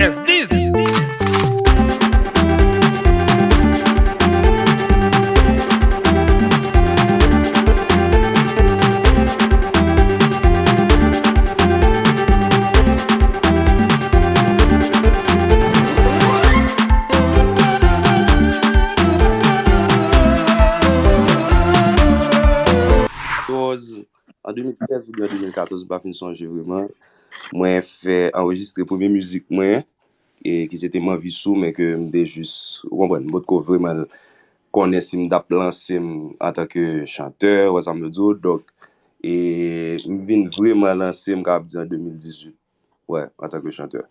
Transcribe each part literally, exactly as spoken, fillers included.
S Dizzy. An de mil trèz oubyen an de mil katòz, m pa fin sonje vreman, mwen fè anrejistre premye mizik mwen, e ki se te M Anvi Sou, men ke m te jis, ou konprann, m potko vreman konnen si m t ap lanse m antanke chantè, ou wè sa m vle di w. Donk, e m vin vreman lanse m, m kapab di an de mil dizuit, wè, antanke chantè.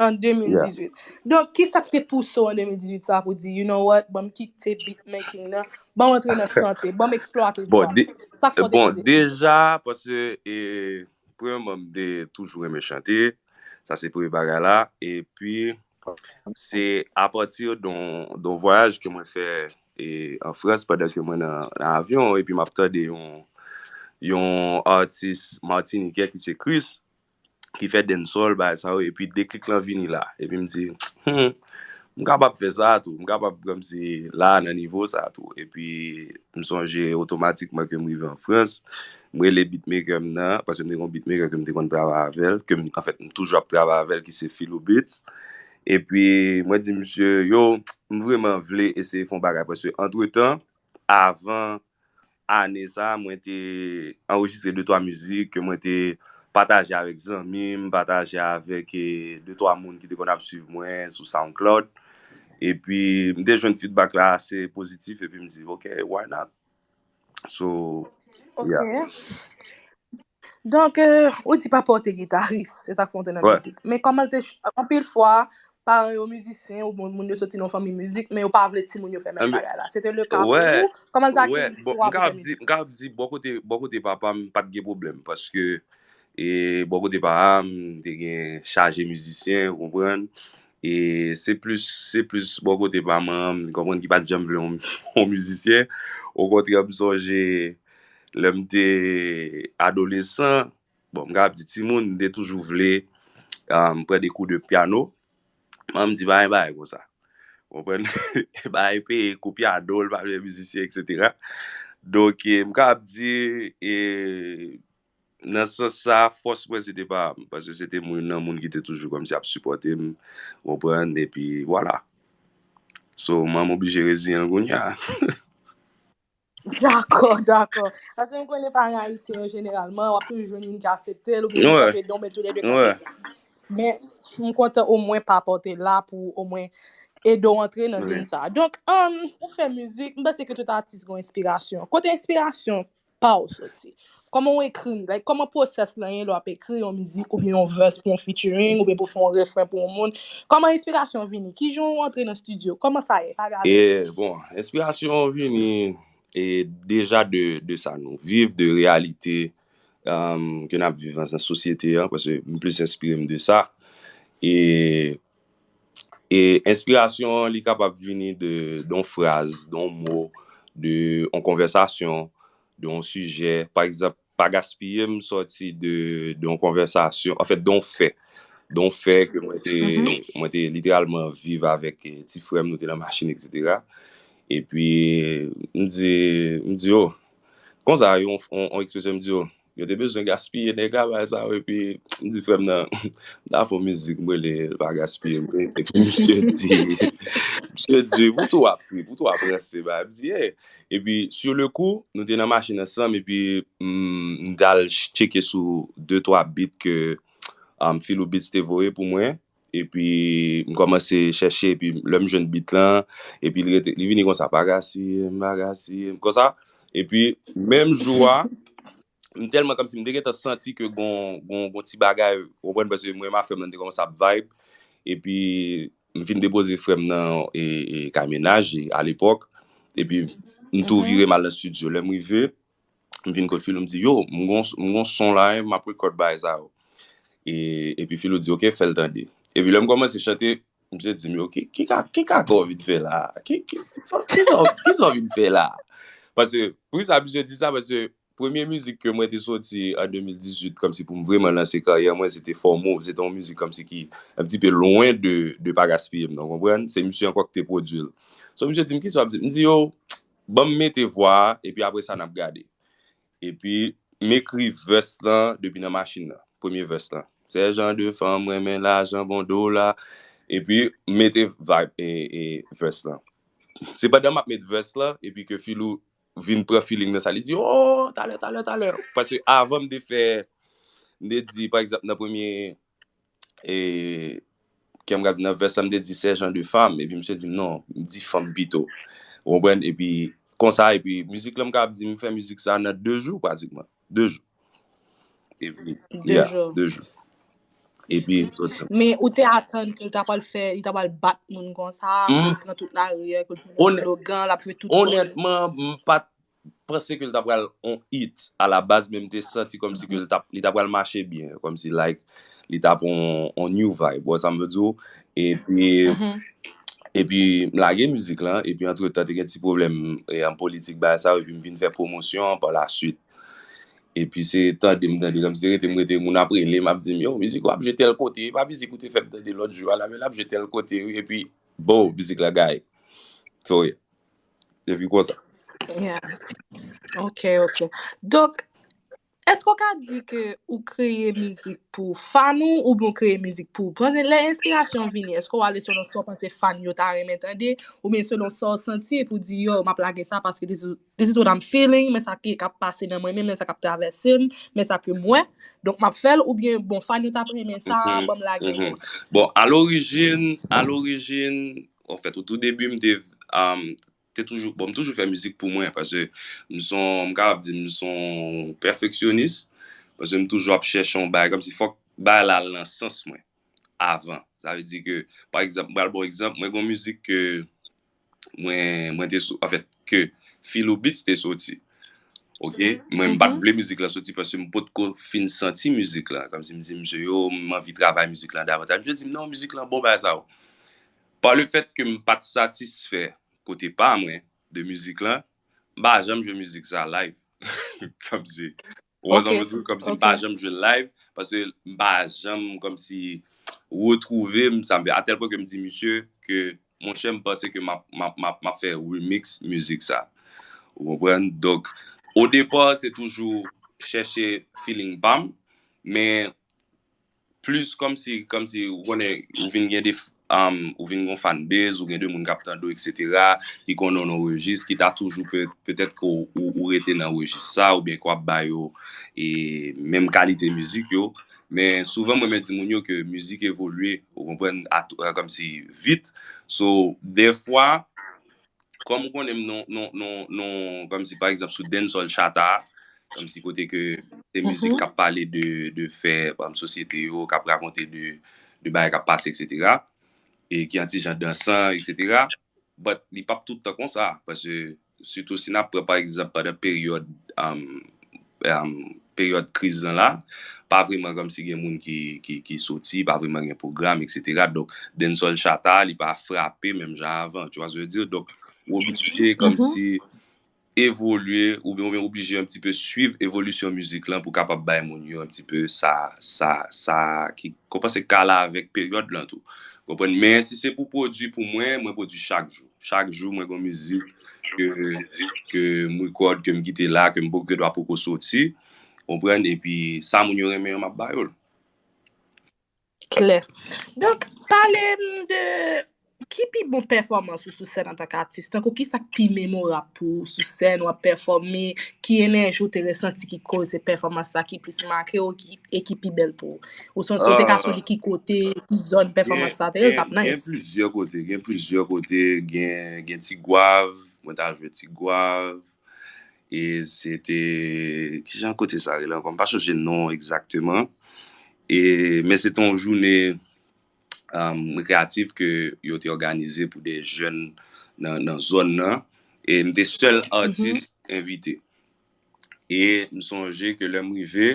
An de mil dizuit. Donk, ki sa k te pouse w an de mil dizuit sa pou di, you know what, ban m kite beatmaking nan, ban m antre nan chante, ban m eksplwate vwa m. Sa k fè w te Bon, deja, paske, e, premyèman, m te toujou renmen chante. Sa se premye bagay la. Epi, se apati de yon, de yon vwayaj ke mwen fè, e, an Frans pandan ke mwen nan, nan avyon, epi m ap tande yon, yon atis matinikè ki se Chris, ki fè dancehall, bagay sa yo, epi deklik lan vini la. Epi m di, hmm, m kapab fè sa tou, m kapab kòmsi la nan nivo sa tou. Epi m sonje otomatikman ke m rive an Frans, m rele beatmaker m nan, paske m te gen yon beatmaker ke m te konn travay avè l, ke m, anfèt, m toujou ap travay avè l, ki se Philo Beats. Epi mwen di misye, yo, m vreman vle eseye fè yon bagay, paske antretan, avan ane sa, mwen te anrejistre de twa mizik ke mwen te pataje avèk zanmi m, pataje avèk, e, de twa moun ki te konn ap swiv mwen sou SoundCloud. Epi, m te jwenn feedback la ase pozitif, epi m di, ok, why not? So, yeah. Donk, e, ou di papa w te gitaris, se sa k fè w te nan mizik. Men kòman l te, anpil fwa, paran yo mizisyen, oubyen moun yo soti nan yon fanmi mizik, men yo pa vle timoun yo fè menm bagay la. Se te le ka pou ou? Kòman l te akeyi istwa pou fè mizik? M kapab di, bò kote papa m, pa t gen pwoblèm, paske, e, bò kote papa m, te gen chaje mizisyen, ou konprann? E se plis, se plis bò kote pa manman m, ou konprann, ki pa t janm vle yon, yon mizisyen. Okontrè, m sonje, lè m te adolesan, bon, m kapab di timoun, m te toujou vle, um, pran de kou de pyano. Manman m di, pa gen bagay konsa. Ou konprann? Pa gen peye kou pyano, l pa vle mizisyen, etsetera. Donk, e, m kapab di, e, nan sans sa, fòs mwen se te pa m, paske se te moun nan moun ki te toujou kòmsi ap sipòte m, ou konprann, epi vwala. So, manman m oblije reziyen l kounye a. Dakò, dakò. Paske m konnen paran ayisyen yo jeneralman, w ap toujou jwenn youn ki aksepte l, oubyen youn ki kanpe dan w, men toulède kanpe dan w. Men, m kontan omwen papa w te la pou omwen ede w antre nan game sa. Donk, um, ou fè mizik, m panse ke tout atis gen yon enspirasyon. Kote enspirasyon pa w soti? Kòman w ekri? Like, kòman pwosès lan ye lè w ap ekri yon mizik oubyen yon verse pou yon featuring oubyen pou fè yon refren pou yon moun? Kòman enspirasyon vini? Kijan w antre nan estidyo? Kòman sa ye? Pa gade. E, bon, enspirasyon vini, e, deja de, de sa nou viv, de reyalite, um, ke n ap viv nan sosyete an, paske m plis enspire m de sa. E, e enspirasyon an, li kapab vini de, de yon fraz, de yon mo, de yon konvèsasyon, de yon sijè. Pa egzanp, Pa Gaspiye m sòti de, de yon konvèsasyon, anfèt, de yon fè. De yon fè ke mwen te, mwen te literalman viv avèk, eh, ti frè m, nou te nan machin, etsetera. Epi, m di, m di, oh, konsa, yon, yon, yon ekspresyon, m di, oh, yo te bezwen gaspiye nèg la, bagay sa yo, epi m di frè m nan, m ta fè yon mizik, m rele Pa Gaspiye m, epi misye di, misye di, pou tou ap trip, pou tou ap ranse, bagay. M di, hey, epi, sur le coup, nou te nan machin ansanm, epi, m, m t al tcheke sou de, twa beat ke, um, Philou Beats te voye pou mwen. Epi, m kòmanse chèche, epi lè m jwenn beat lan, epi li rete, li vini konsa, Pa Gaspiye m, Pa Gaspiye m, konsa. Epi, menm jou a, m tèlman kòmsi m te gentan santi ke gon, gon, gon ti bagay, ou konprann, paske mwen, ma frè m nan te kòmanse ap vibe. Epi, m fin depoze frè m nan, e, e, kay mennaj, e, alepòk. Epi, m tou vire m al nan estidyo. Lè m rive, m vin kot Philou, m di, yo, m gon, m gon son la, m ap rekòd bagay sa yo. E, epi Philou di, ok, fè l tande. Epi lè m kòmanse chante, misye di m, yo, ki, ki ka, ki kaka w vin fè la? Ki, ki, ki sa, ki sa w vin fè la? Paske, poukisa misye di sa? Paske premye mizik ke mwen te soti an de mil dizuit, kòmsi pou m vrèman lanse karyè mwen, se te Fò Mo. Se te yon mizik kòmsi ki un petit peu loin de, de Pa Gaspiye M nan, w konprann? Se misye ankò ki te pwodui l. So, misye di m, "Kisa w ap di?" M di, "Yo, ban m mete vwa a, epi apre sa, n ap gade." Epi, m ekri verse lan depi nan machin nan. Premye verse lan. Sèjan de fanm renmen lajan bon dola. Epi, m mete vibe e, e verse lan. Se pandan m ap met verse lan, epi ke Filou vin pran feeling nan sa. Li di, "Oh, talè, talè, talè." Paske avan m te fè, m te di, pa egzanp, nan premye, e, kè m ka di nan verse lan, m te di sèjan de fanm. Epi misye di m, "Non, m di fanm pito." Ou konprann? Epi, konsa, epi mizik lan, m ka ap di, m fè mizik sa nan de jou, pratikman. De jou. Epi, De yeah, jou. de jou. Epi, soti. Men ou te atann ke l ta pral fè, li ta pral bat moun konsa, pou l pran tout lari a, ke l te gen slogan, l ap jwe tout bò. Onètman, m pa t panse ke l ta pral on hit a la baz, men m te santi kòmsi ke l ta, li ta pral mache byen, kòmsi, like, li ta pran on, on new vibe, ou wè sa m vle di w? Epi, epi m lage mizik lan, epi antretan te gen ti pwoblèm e, an politik bagay sa, epi m vin fè pwomosyon an pa la swit. Epi se tande m tande, kòmsi se rete m rete, moun ap rele m ap di m, "Yo, mizik ou ap jwe tèl kote, e pa mizik ou te fè m tande lòt jou a la, men l ap jwe tèl kote, wi." Epi, bo, mizik la gaye. So, yeah. Epi konsa. Yeah. Ok, ok. Donk, èske w ka di ke ou kreye mizik pou fan ou, oubyen w kreye mizik pou ou? Panse lè enspirasyon vini, èske w ale selon sa w panse fan yo ta renmen tande, oubyen selon sa w santi pou di, "Yo, m ap lage sa paske this is, this is what I'm feeling, men sa ki k ap pase nan mwen menm, men sa k ap travèse m, men sa ke m wè. Donk, m ap fè l," oubyen, "Bon, fan yo t ap renmen sa, ban m lage l konsa." Bon, a lorijin, a lorijin, anfèt, o tou debi, m te, um, te toujou, bon, m toujou fè mizik pou mwen, paske m son, m kapab di m son pèfeksyonis, paske m toujou ap chèche yon bagay, kòmsi fòk bagay la al nan sans mwen avan. Sa vle di ke, pa egzanp, m pral ba w egzanp, mwen gen yon mizik ke mwen, mwen te sou, anfèt, ke Philo Beats te soti. Ok? Mwen, m pa t vle mizik la soti paske m potko fin santi mizik la. Kòmsi m di, "Mesye yo, m anvi travay mizik la davantaj." Misye di m, "Non, mizik la bon, bagay sa yo." Pa le fèt ke m pa t satisfè kote pa mwen de mizik la, m pa janm jwe mizik sa live. Kòmsi, ou wè sa m vle di w? Kòmsi m pa janm jwe live, paske m pa janm kòmsi retwouve m, sa m fè, atèl pwen ke m di misye ke, "Monchè, m panse ke m ap, m ap, m ap, m ap fè remix mizik sa." Ou konprann? Donk, o depa, se toujou chèche feeling pa m, men plis kòmsi, kòmsi, ou konnen, ou vin gen de, um, ou vin gen yon fan base, ou gen de moun k ap tande w, et cetera, ki konnen w nan rejis, ki ta toujou pe-, petèt ke w, ou, ou rete nan rejis sa, oubyen ke w ap ba yo e menm kalite mizik yo. Men souvan, mwen menm di moun yo ke mizik evolye, ou konprann, a tou, a, kòmsi vit. So, dèfwa, kòm ou konnen m non, non, non, non, kòmsi pa egzanp sou dancehall chata, kòmsi kote ke se mizik k ap pale de, de fè, pa egzanp, sosyete yo, k ap rakonte de, de bagay k ap pase, et cetera. E ki an ti jan dansan, et cetera. But li p ap tout tan konsa, paske sitou si n ap pran, pa egzanp, pandan peryòd, um, um, peryòd kriz lan la, pa vrèman kòmsi gen moun ki, ki, ki soti, pa vrèman gen pwogram, et cetera. Donk, dancehall chata, li pa frape menm jan avan, tu vois ce que je veux dire? Donk, ou oblije kòmsi evolye, oubyen, oubyen oblije un petit peu swiv evolisyon mizik lan pou kapab bay moun yo un petit peu sa, sa, sa ki, konpanse k ale avèk peryòd lan tou. Konprann? Men si se pou pwodui pou mwen, mwen pwodui chak jou. Chak jou, mwen gen mizik ke, ke m record, ke m kite la, ke m poko, ke dwa poko soti. Konprann? Epi sa moun yo renmen an, m ap ba yo l. Klè. Donk, pale m de ki pi bon pèfòmans ou sou sèn antanke atis? Tankou kisa k pi memorab pou ou sou sèn, w ap pèfòme, ki enèji ou te resanti ki koze pèfòmans sa ki plis make w, ki, e ki pi bèl pou ou? Ou son, si w te ka sonje ki kote, ki zòn pèfòmans sa te ye, l t ap nice. Gen plizyè kote, gen plizyè kote, gen, gen Tigwav, mwen ta jwe Tigwav, e se te, kijan kote sa rele ankò? M pa sonje non egzakteman. E, men se te yon jounen, um, rekreyatif ke yo te òganize pou de jèn nan, nan zòn nan. E m te sèl atis envite. E m sonje ke lè m rive,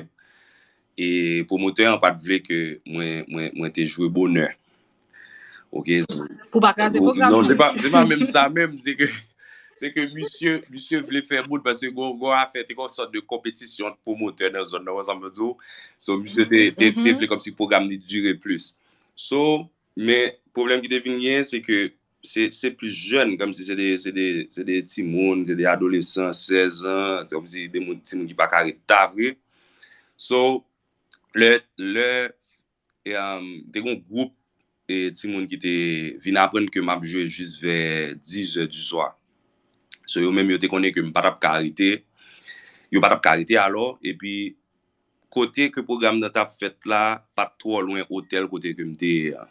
e pwomotè an pa t vle ke mwen, mwen, mwen te jwe bonè. Ok, so, pou pa kraze pwogram. Non, se pa, se pa menm sa menm, se ke se ke misye, misye vle fè bout, paske gon, gon afè, te gon sòt de konpetisyon ant pwomotè nan zòn nan, w konprann sa m vle di w? So, misye te, te, te vle kòmsi pwogram li dire plis. So, men pwoblèm ki te vin genyen, se ke se, se plis jèn, kòmsi se de, se de, se de timoun, se de adolesan, sèz an, se kòmsi de moun, timoun ki pa ka ret ta vre. So, lè, lè, e, um, te gon gwoup, e, timoun ki te vin aprann ke m ap jwe jis vè dis è di swa. So, yo menm, yo te konnen ke m pa t ap ka rete. Yo pa t ap ka rete alò, epi kote ke pwogram nan t ap fèt la, pa t twò lwen otèl kote ke m te ye a.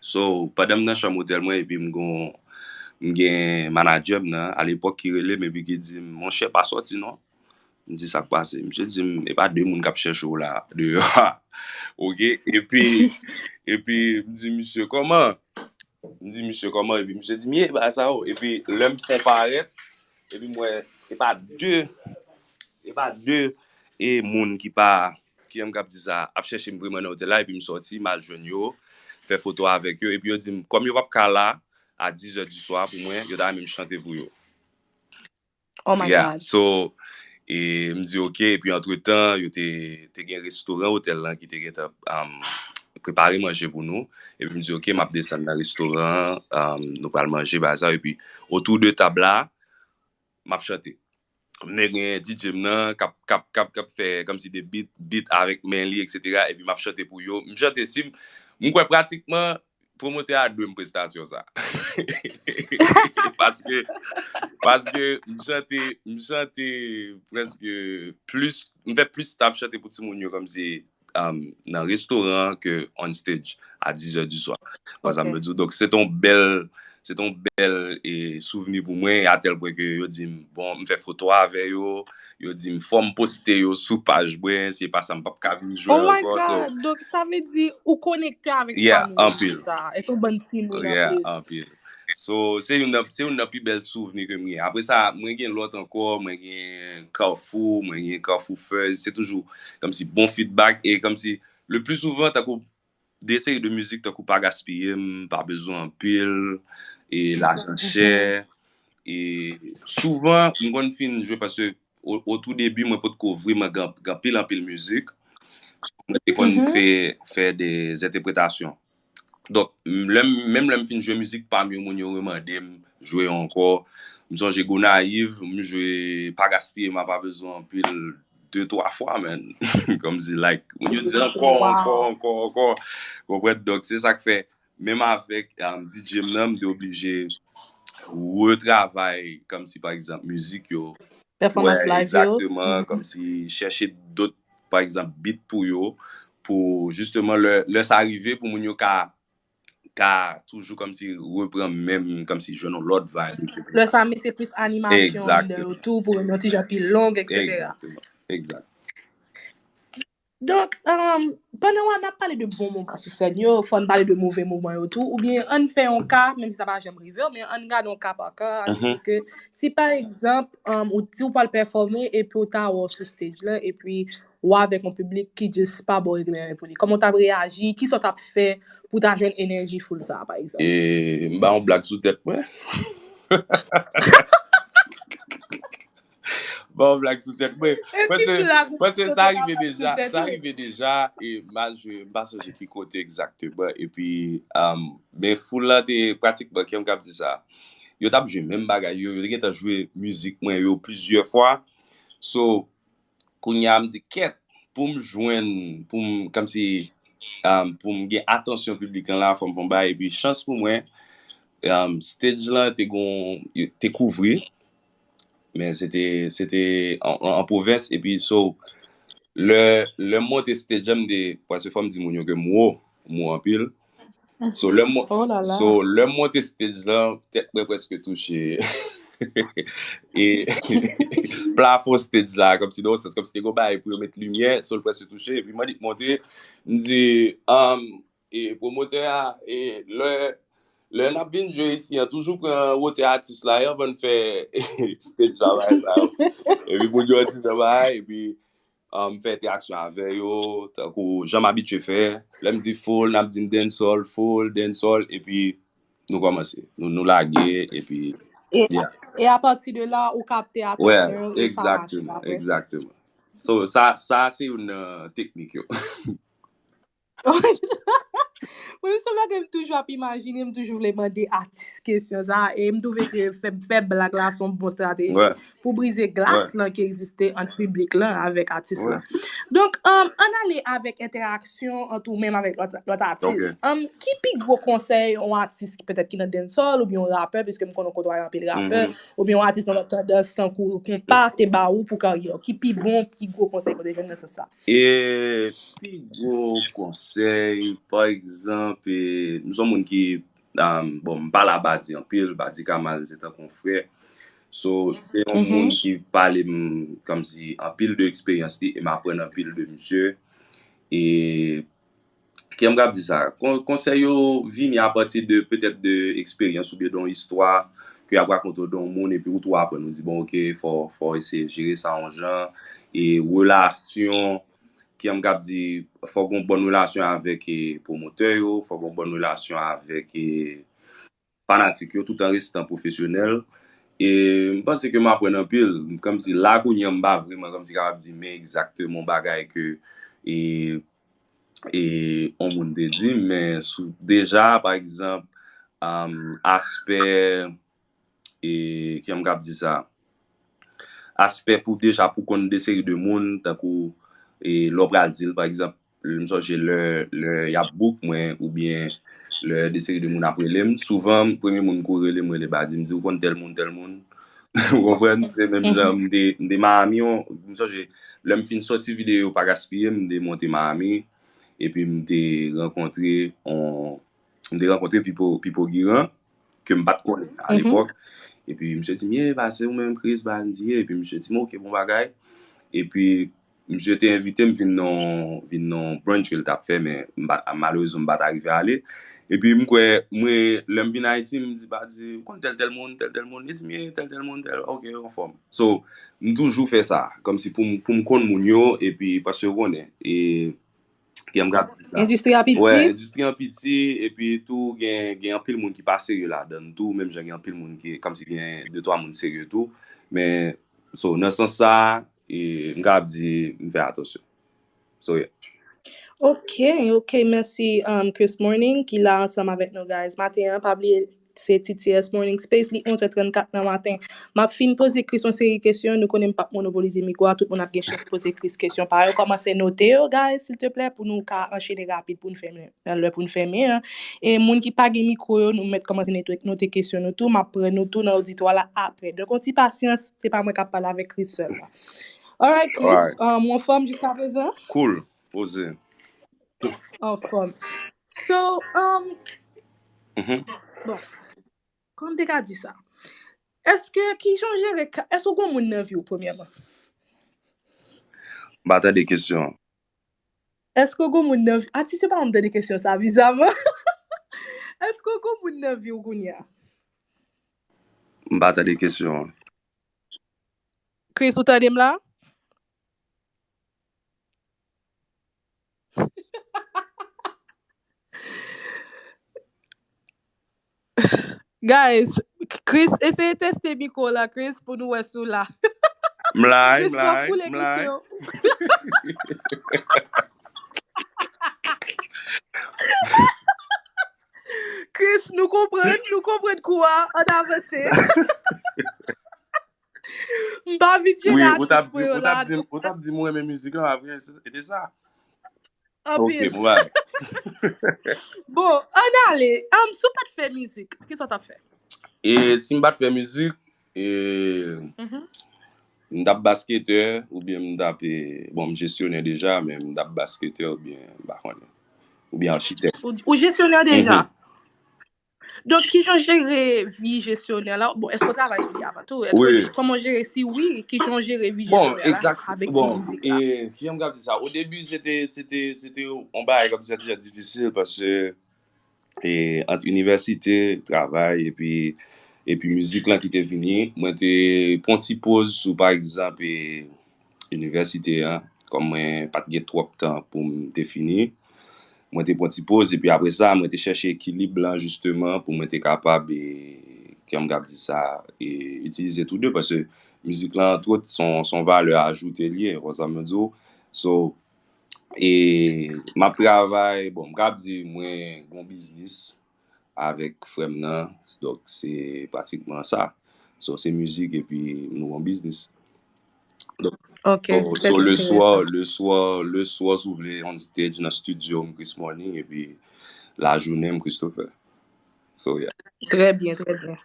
So, pandan m nan chanm otèl mwen, epi m gon, m gen manadjè m nan, alepòk ki rele m, epi ki di m, "Monchè, pa sòti non." M di, "Sa k pase?" Misye di m, "E pa de moun k ap chèche w la, deyò a." Oke? Epi, epi, m di, "Misye, kòman?" M di, "Misye, kòman?" Epi misye di m, "Ye, bagay sa yo." Epi, lè m fon parèt, epi m wè, e pa de, e pa de, e moun ki pa, ki menm k ap di sa, ap chèche m vreman nan otèl la, epi m sòti, m al jwenn yo, fè foto avèk yo, epi yo di m, kòm yo p ap ka la, a dis è di swa pou mwen, yo ta renmen m chante pou yo. Oh my God. So, e, m di, "Oke." Epi, antretan, yo te, te gen restoran otèl lan ki te gentan, um, prepare manje pou nou. Epi, m di, "Oke, m ap desann nan restoran, um, nou pral manje, bagay sa." Epi, otou de tab la, m ap chante. M te gen D J m nan, k ap, k ap, k ap, k ap fè kòmsi de beat, beat avèk men li, etsetera. Epi, m ap chante pou yo. M chante, si m, m kwè pratikman, pwomotè a dwe m prestasyon sa. Paske, paske m chante, m chante prèske plis, m fè plis tab chante pou timoun yo kòmsi, um, nan restoran ke on stage a dis è di swa. Wè sa m vle di w. Donk, se t on bèl, se t on bèl, e, souvni pou mwen, atèl pwen ke yo di m, bon, m fè foto avè yo, yo di m fò m poste yo sou paj mwen, si e pa sa m p ap ka vin jwe ankò. Oh my God! Donk, sa vle di ou konekte avèk famiy ou, anpil. Sa. E se yon bann timoun anplis. Anpil. So, se youn nan, se youn nan pi bèl souvni ke m gen. Apre sa, mwen gen lòt ankò, mwen gen Carrefour, mwen gen Carrefour Fuzz, se toujou kòmsi bon feedback e kòmsi le pli souvan, tankou de seri de mizik tankou Pa Gaspiye M, Pa Bezwen Anpil, e Lajan Chè. E souvan, m konn fin jwe paske o, o tou debi, mwen potko vreman gen, gen anpil, anpil mizik. Mwen te konn fè, fè de entèpretasyon. Donk, m, lè m, menm lè m fin jwe mizik pa m yo, moun yo remande m jwe yo ankò. M sonje Gonayiv, m jwe Pa Gaspiye M, Pa Bezwen Anpil de, twa fwa, man. Kòmsi, like, moun yo di ankò, ankò, ankò, ankò. Konprann? Donk, se sa k fè, menm avèk, um, D J m nan, m te oblije retravay, kòmsi, pa egzanp, mizik yo. Pèfòmans live yo. Egzakteman, kòmsi chèche dòt, pa egzanp, beat pou yo, pou, jisteman, lè, lè sa rive, pou moun yo ka, ka toujou kòmsi reprann menm, kòmsi jwenn yon lòt vibe, etsetera. Lè sa mete plis animasyon anndan yo tou, pou yo yon ti jan pi long, etsetera. Egzakteman, egzakt. Donk, um, pandan w ap pale de bon moman sou sèn yo, fò n pale de move moman yo tou, oubyen ann fè yon ka, menm si sa pa janm rive w, men ann gade yon ka pa ka, ann di ke si pa egzanp, um, ou di w pral pèfòme epi w ta wè w sou stage la, epi w avèk yon piblik ki just pa ba w regle anyen pou li. Kòman w t ap reyaji? Kisa w t ap fè pou w ta jwenn enèji foul sa a, pa egzanp? E, m ba yon blag sou tèt mwen. Ba yon blag sou tèt mwen. Paske sa rive deja, sa rive deja, e m al jwe, m pa sonje ki kote egzakteman, epi, um, men foul la te pratikman, kè m k ap di sa, yo t ap jwe menm bagay yo, yo te gentan jwe mizik mwen yo plizyè fwa. So, kounye a, m di, kèt, pou m jwenn, pou m, kòmsi, um, pou m gen atansyon piblik lan la, fò m fè yon bagay, epi chans pou mwen, um, stage lan te gon, te kouvri, men se te, se te an, an, an pwovens, epi so, lè, lè m monte stage lan, m te, paske fò m di moun yo ke m wo, m wo anpil, So, lè m, so, lè m monte stage lan, tèt mwen prèske touche. E plafon stage la, kòmsi nan yon sans, kòmsi te gon bagay pou yo met limyè, so l prèske touche. Epi m annik monte, m di, um, e pwomotè a, e lè, lè n ap vin jwe isi an, toujou pran wotè atis la, e anvan n fè stage la, bagay sa yo. Epi moun yo an ti jan bagay, epi um, fè entèraksyon avè yo, tankou jan m abitye fè. Lè m di full, n ap di m dancehall, full, dancehall, epi nou kòmanse. Nou, nou lage, epi E, yeah. E apati de la, ou kapte atansyon yo, e sa mache apre. Exactement. So, sa, sa se youn nan teknik yo. Mwen, se bagay m toujou ap imajine, m toujou vle mande atis kesyon sa, e m twouve ke fè, fè blag la se yon bon estrateji pou brize glas lan ki egziste ant piblik lan avèk atis lan. Donk, um, ann ale avèk entèraksyon ant ou menm avèk lòt, lòt atis. Um, ki pi gwo konsèy yon atis ki petèt ki nan dancehall oubyen yon rapè, piske m konnen w kote w anpil rapè, oubyen yon atis nan lòt tandans tankou konpa te ba ou pou karyè w? Ki pi bon, pi gwo konsèy ke w te jwenn nan sans sa? E pi gwo konsèy, pa egzanp, e, m se yon moun ki, um, bon, m pale a Badi anpil, Badi Kamal se tankou yon frè. So, se yon moun ki pale m kòmsi anpil de eksperyans li e m aprann anpil de misye. E, kiyès m k ap di sa? Kon-, konsèy yo vini apati de, petèt de eksperyans oubyen de yon istwa ke y ap rakonte w de yon moun epi ou tou aprann, ou di, bon, oke, fò, fò eseye jere sa yon jan. E relasyon, kiyès m k ap di, fò gen yon bòn relasyon avèk, e, pwomotè yo, fò gen yon bòn relasyon avèk, e, fanatik yo, tout an restan pwofesyonèl. E m panse ke m aprann anpil. Kòmsi la kounye a m pa vrèman kòmsi kapab di men egzakteman bagay ke, e, e yon moun te di m, men sou, deja, pa egzanp, um, aspè, e, kiyès m k ap di sa? Aspè pou deja pou konn de seri de moun, tankou, e, lè w pral di l, pa egzanp, m sonje lè, lè y ap book mwen, oubyen lè de seri de moun ap rele m, souvan, premye moun ki rele m, rele Badi, m di, ou konn tèl moun, tèl moun. Ou konprann? Se menm jan, m te, m te Miami, m sonje, lè m fin sòti videyo Pa Gaspiye, m te monte Miami, epi m te rankontre on, m te rankontre Pipo, Pipo Giran, ke m pa t konnen a lepòk. Epi misye di m, ye, ba se ou menm, Chris, ba m di, ye. Epi misye di m, oke, bon bagay. Epi misye te envite m vin nan, vin nan brunch ke l t ap fè, men m pa, malerezman, m pa t arive ale. Epi m kwè, mwen, lè m vin Ayiti, m di, Badi, ou konn tèl, tèl moun, tèl, tèl moun. Li di m, ye, tèl, tèl moun, tèl, oke, anfòm. So, m toujou fè sa, kòmsi pou m, pou m konn moun yo, epi paske ou konnen, e, Kiyès m k ap di sa? Endistri a piti. Wè, endistri an piti, epi tou gen, gen anpil moun ki pa serye ladan l tou, menm jan gen anpil moun ki, kòmsi gen de twa moun serye tou. Men, so, nan sans sa, e, m ka ap di, m fè atansyon. So, yeah. Ok, ok, mèsi, um, Chris Morning, ki la ansanm avèk nou, guys. Maten an, pa bliye, se T T S Morning Space, li onz è trannkat nan maten. M ap fin poze Chris yon seri kesyon, nou konnen m p ap monopolize mikwo a, tout moun ap gen chans poze Chris kesyon pa yo. Kòmanse note yo, guys, silteplè, pou nou ka anchene rapid, pou n fèmen, nan lè pou n fèmen an. E moun ki pa gen mikwo yo, nou mèt kòmanse note, note kesyon nou tou, m ap pran nou tou nan oditwa la apre. Donk, yon ti pasyans, se pa mwen k ap pale avèk Chris sèlman. Alright, Chris, um, ou anfòm jiskaprezan? Cool, poze. Anfòm. So, um, bon, kòman m te ka di sa? Èske, kijan w jere ka, èske w gen moun nan vi w, premyèman? M pa tande kesyon an. Èske w gen moun nan vi, atis yo pa janm tande kesyon sa, bizaman. Èske w gen moun nan vi w kounye a? M pa tande kesyon an. Chris, ou tande m la? Guys, Chris, eseye teste mikwo la, Chris, pou nou wè si w la. M la, Chris, m la, w ap koule m la. Kesyon. Chris, nou konprann, nou konprann kou a, ann avanse. M pa vin jene atis mwen yo la. Wi, ou t ap di, ou t ap di, ou t ap di m ou renmen mizik lan, apre, se te sa. Anpil. Ok, bon, bye. Bon, ann ale. Um, si w pa t fè mizik, kisa w t ap fè? E si m pa t fè mizik, e, m t ap basketè, oubyen m t ap, e, bon, m jesyonè deja, men m t ap basketè oubyen, m pa konnen, oubyen achitèk. Ou, ou jesyonè deja? Mhm. Donk, kijan w jere vi jesyonè la? Bon, èske w travay sou li avan tou? Èske, wi, kòman w jere, si wi, kijan w jere vi jesyonè la avèk mizik la? Bon, egzak, bon, e, kijan m ka di sa? O debi, se te, se te, se te yon bagay kòmsi sa te difisil paske, e, ant inivèsite, travay, epi, epi mizik lan ki te vini, mwen te pran ti poz sou, pa egzanp, e, inivèsite a, kòm mwen pa t gen twòp tan pou m te fini. Mwen te pran ti poz, epi apre sa, mwen te chèche ekilib lan, jisteman, pou mwen te kapab, e, jan m kab di sa, e itilize tou de, paske mizik la, antwòt, se yon, se yon valè ajoute l ye, ou konprann sa m di w? So, e m ap travay, bon, m kab di mwen gon biznis avèk frè m nan, donk se pratikman sa. So, se mizik epi nou gon biznis. Donk, Ok, so, trè so le swa, enteresan. le swa, le swa, si w vle, on stage nan studio m, Chris Morning, epi lajounen m, Christopher. So, yeah. Trè byen, trè byen.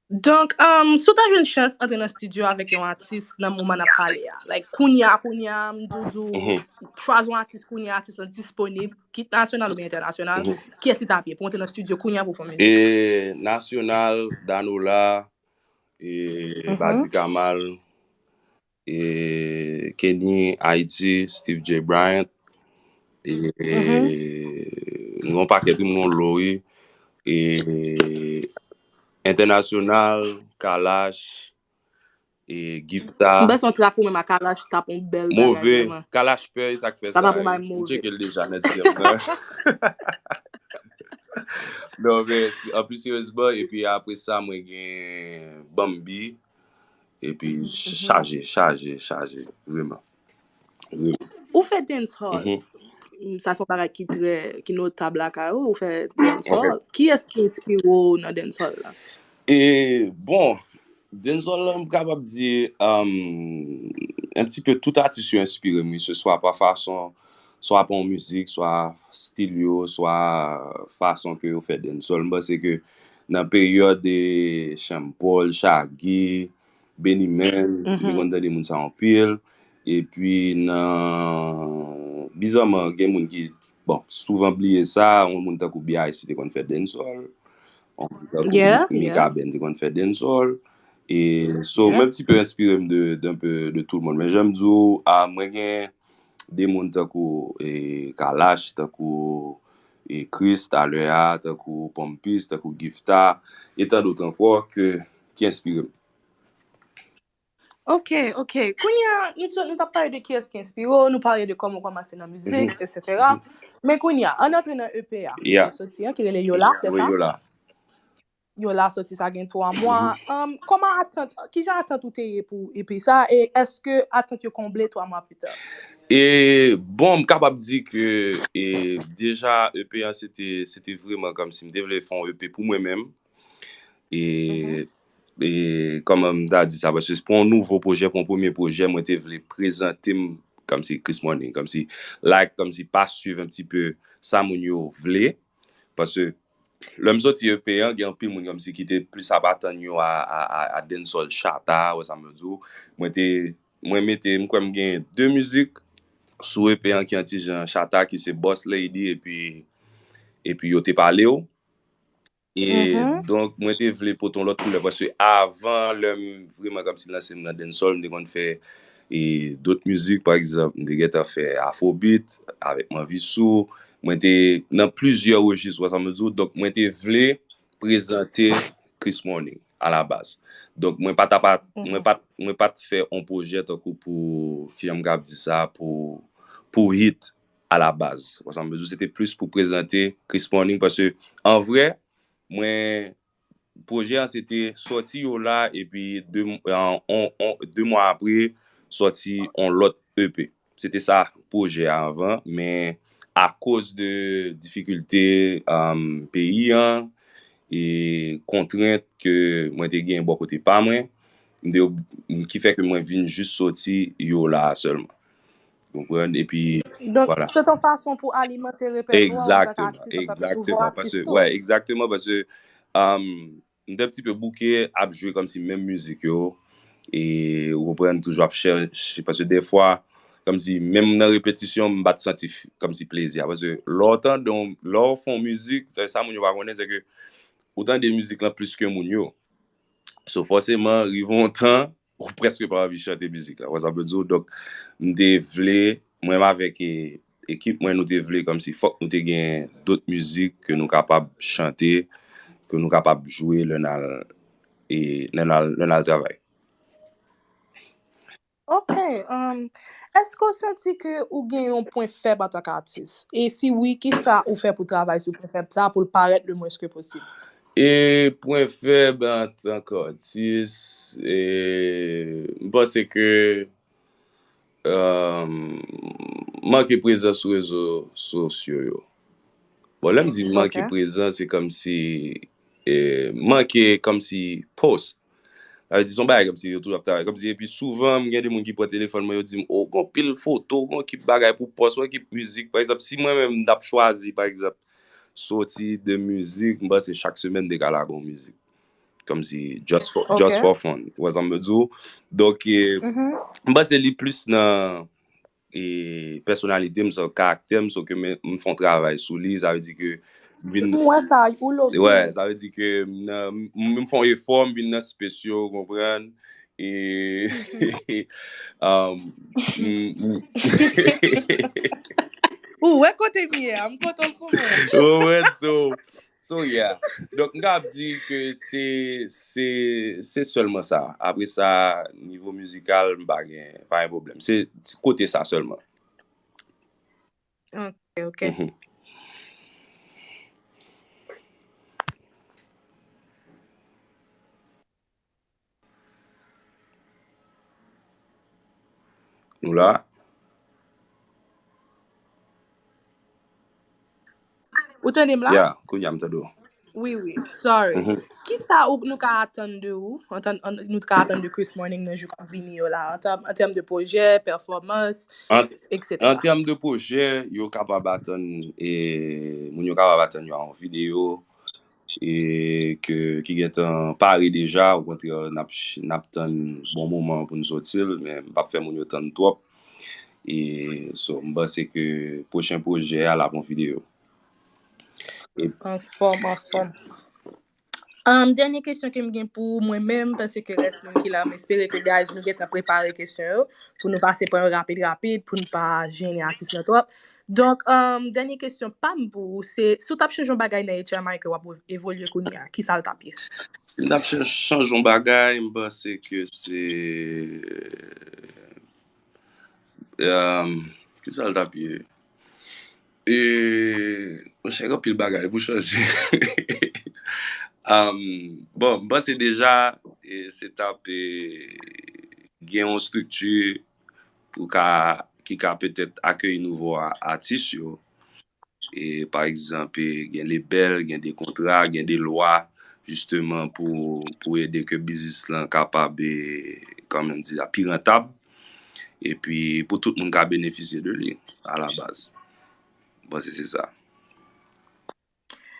Donk, um, si w ta jwenn chans antre nan studio avèk yon atis nan moman n ap pale a, like, kounye a, kounye a, m di w, di w, Mhm. chwazi yon atis kounye a, atis lan disponib, kit nasyonal oubyen entènasyonal, Mhm. kiyès li t ap ye pou w antre nan studio kounye a pou w fè mizik? E nasyonal, Danola, e Mhm. Badi Kamal, e Kenny Haiti, Steve J Bryant, e Mhm. m gon pakèt, m gon lo, wi. E entènasyonal, Kalash, e M Gifta. panse yon trak ou menm a Kalash t ap yon bèl bagay Move, vrèman. Kalash pè, e sa k fè Sa t ap sa, yon e bagay m move. tcheke l deja nan D M nan. Non, men, si- an pli seryezman, epi apre sa, mwen gen Bambi, epi ch- Mhm. chaje, chaje, chaje, vrèman. Vrèman. Ou fè dancehall. Mhm. Mm, sa se yon bagay ki trè, ki notab lakay ou, ou fè Ok. dancehall. Kiyès ki enspire w nan dancehall la? E, bon, dancehall la, m kapab di, um, un petit peu tout atis yo enspire m, wi, se swa pa fason, swa pa yon mizik, swa stil yo, swa fason ke yo fè dancehall. M panse ke nan peryòd de Sean Paul, Shaggy, Benny Man, m te Mhm. konn tande moun sa anpil. Epi nan, bizarman, gen moun ki, bon, souvan bliye sa, yon moun tankou B I C te konn fè dancehall, yon moun tankou Yeah, Mika yeah. Ben te konn fè dancehall. E so, m Yeah. un petit peu enspire m de, d'un peu de tout le monde. Men jan m di w, a, mwen gen de moun tankou e, Kalash, tankou e, Chris talè a, tankou Pompis, tankou Gifta, e tant d'autres ankò ke, ki enspire m. Ok, ok. Kounye a, nou, t- nou t ap pale de kiyès ki enspire w, nou pale de kòman w kòmanse nan mizik, Mhm. et cetera. Mhm. Men kounye a, ann antre nan E P a, Yeah. ki soti an, ki rele Yola, se Wi, sa? Yola. Yola soti sa gen twa mwa. Mhm. Um, kòman atant, kijan atant ou te ye pou E P sa? E èske atant yo konble twa mwa pita? E bon, m kapab di ke e, deja E P an, se te, se te vrèman kòmsi m te vle fè yon E P pou mwen menm. Mhm. E, e kòman m ta di sa, paske pou yon nouvo pwojè, pou yon premye pwojè, mwen te vle prezante m kòmsi Chris Morning, kòmsi like, kòmsi pa swiv un petit peu sa moun yo vle. Paske lè m soti E P an, gen anpil moun kòmsi ki te plis ap atann yo a, a, a, a dancehall chata, ou wè sa m vle di w. Mwen te, mwen mete, m kwè m gen de mizik sou E P an ki an ti jan chata, ki se Boss Lady epi, epi Yo te pale w. E Mhm. donk, mwen te vle pote yon lòt koulè, paske avan, lè m vrèman kòmsi lanse m nan dancehall, m te konn fè e dòt mizik, pa egzanp, m te gentan fè afrobeat avèk Manvisou. Mwen te nan plizyè rejis, ou wè sa m vle di w. Donk, mwen te vle prezante Chris Morning a la baz. Donk, mwen pa t ap, mwen Mhm. pa t, mwen pa t fè yon pwojè tankou pou, kijan m kab di sa, pou, pou hit a la baz. Ou wè sa m vle di w, se te plis pou prezante Chris Morning, paske an vrè, mwen, pwojè an se te sòti Yola, epi de, an, on, on, de mwa apre, sòti on lòt E P. Se te sa pwojè a avan, men akoz de difikilte, um, peyi an, e kontrent ke mwen te gen bò kote pa mwen, m te ob-, ki fè ke mwen vin jis sòti Yola a sèlman. Ou konprann? Epi, Donk, vwala. Se yon fason pou alimante repètwa an tanke Egzakteman, atis, an tanke nouvo egzakteman, atis paske, tou. Wè, egzakteman, paske, um, m te un petit peu bouke ap jwe kòmsi menm mizik yo, e ou konprann, toujou ap chèche, paske dèfwa, kòmsi menm nan repetisyon, m pa t santi f-, kòmsi plezi a, paske lè w tande yon, lè w fè yon mizik, sa moun yo pa konnen, se ke ou tande mizik lan plis ke moun yo. So, fòseman, rive yon tan, ou prèske pa anvi chante mizik la. Ou wè sa m vle di w? Donk, m te vle, mwen menm avèk e, ekip mwen, nou te vle kòmsi fòk nou te gen dòt mizik ke nou kapab chante, ke nou kapab jwe lè n al, e, lè n al, lè n al travay. Ok, um, èske w santi ke ou gen yon pwen fèb antanke atis? E si wi, kisa ou fè pou travay sou pwen fèb sa a pou l parèt le mwens ke posib? E pwen fèb antanke atis, e, m panse ke, um, manke prezans sou rezo sosyo yo. Bon, lè m di manke prezans, se kòmsi, e, manke kòmsi post. Sa vle di se yon bagay kòmsi yo toujou ap travay. Kòmsi, epi souvan, m gen de moun ki pran telefòn mwen, yo di m, o, gon pil foto, gon ekip bagay pou post, gon ekip mizik. Pa egzanp, si mwen menm, m t ap chwazi, pa egzanp, soti de mizik, m panse chak semèn m te ka lage yon mizik. Kòmsi just for, just for fun. Ou wè sa m vle di w? Donk, e, m panse li plis nan, e, pèsonalite m, sa, karaktè m, so ke m, m fè yon travay sou li, sa vle di ke m vin... M wè sa, ou loke. Wè, sa vle di ke m nan, m, m fè yon efò, m vin nan spes yo, ou konprann? E, um, m, m, Ou wè kote m ye a, m kontan sou mwen. Ou wè, so, so, yeah. Donk, m kapab di ke se, se, se sèlman sa. Apre sa, nivo mizikal, m pa gen, pa gen pwoblèm. Se ti kote sa sèlman. Ok, ok. Mhm. Nou la? Ou tande m la? Ya, kounye a m tande w. Wi, wi, sorry. Mhm. Kisa ou, nou ka atann de ou? Antann, an, nou ka atann de Chris Morning nan jou k ap vini yo la, an tèm, an tèm de pwojè, pèfòmans, an, etsetera. An tèm de pwojè, yo kapab atann, e, moun yo kapab atann yo a yon videyo, e ke, ki gentan pare deja, okontrè, n ap ch-, n ap tann bon moman pou n soti l, men m p ap fè moun yo tann twòp. E, so, m panse ke pwochen pwojè a, l ap yon videyo. E anfòm, anfòm. Um, dènye kesyon ke m gen pou mwen menm, paske rès moun ki la, m espere ke, guys, nou gentan prepare kesyon yo, pou nou pase pran yo rapid, rapid, pou n pa jennen atis lan twòp. Donk, um, dènye kesyon pa m pou ou, se, si w t ap chanje yon bagay nan H M I ke w ap evolye kounye a, kisa l t ap ye? Si m t ap ch-, chanje yon bagay, m panse ke se, um, kisa l t ap ye? E, monchè, gen anpil bagay pou chanje. Um, bon, m panse deja, e, se t ap, e, gen yon estrikti pou ka, ki ka petèt akeyi nouvo a-, atis yo. E, pa egzanp, e, gen lebèl, gen de kontra, gen de lwa, jisteman, pou, pou ede ke biznis lan kapab, e, kanmenm di sa, pi rantab. Epi, pou tout moun ka benefisye de li, a la baz. M panse se sa.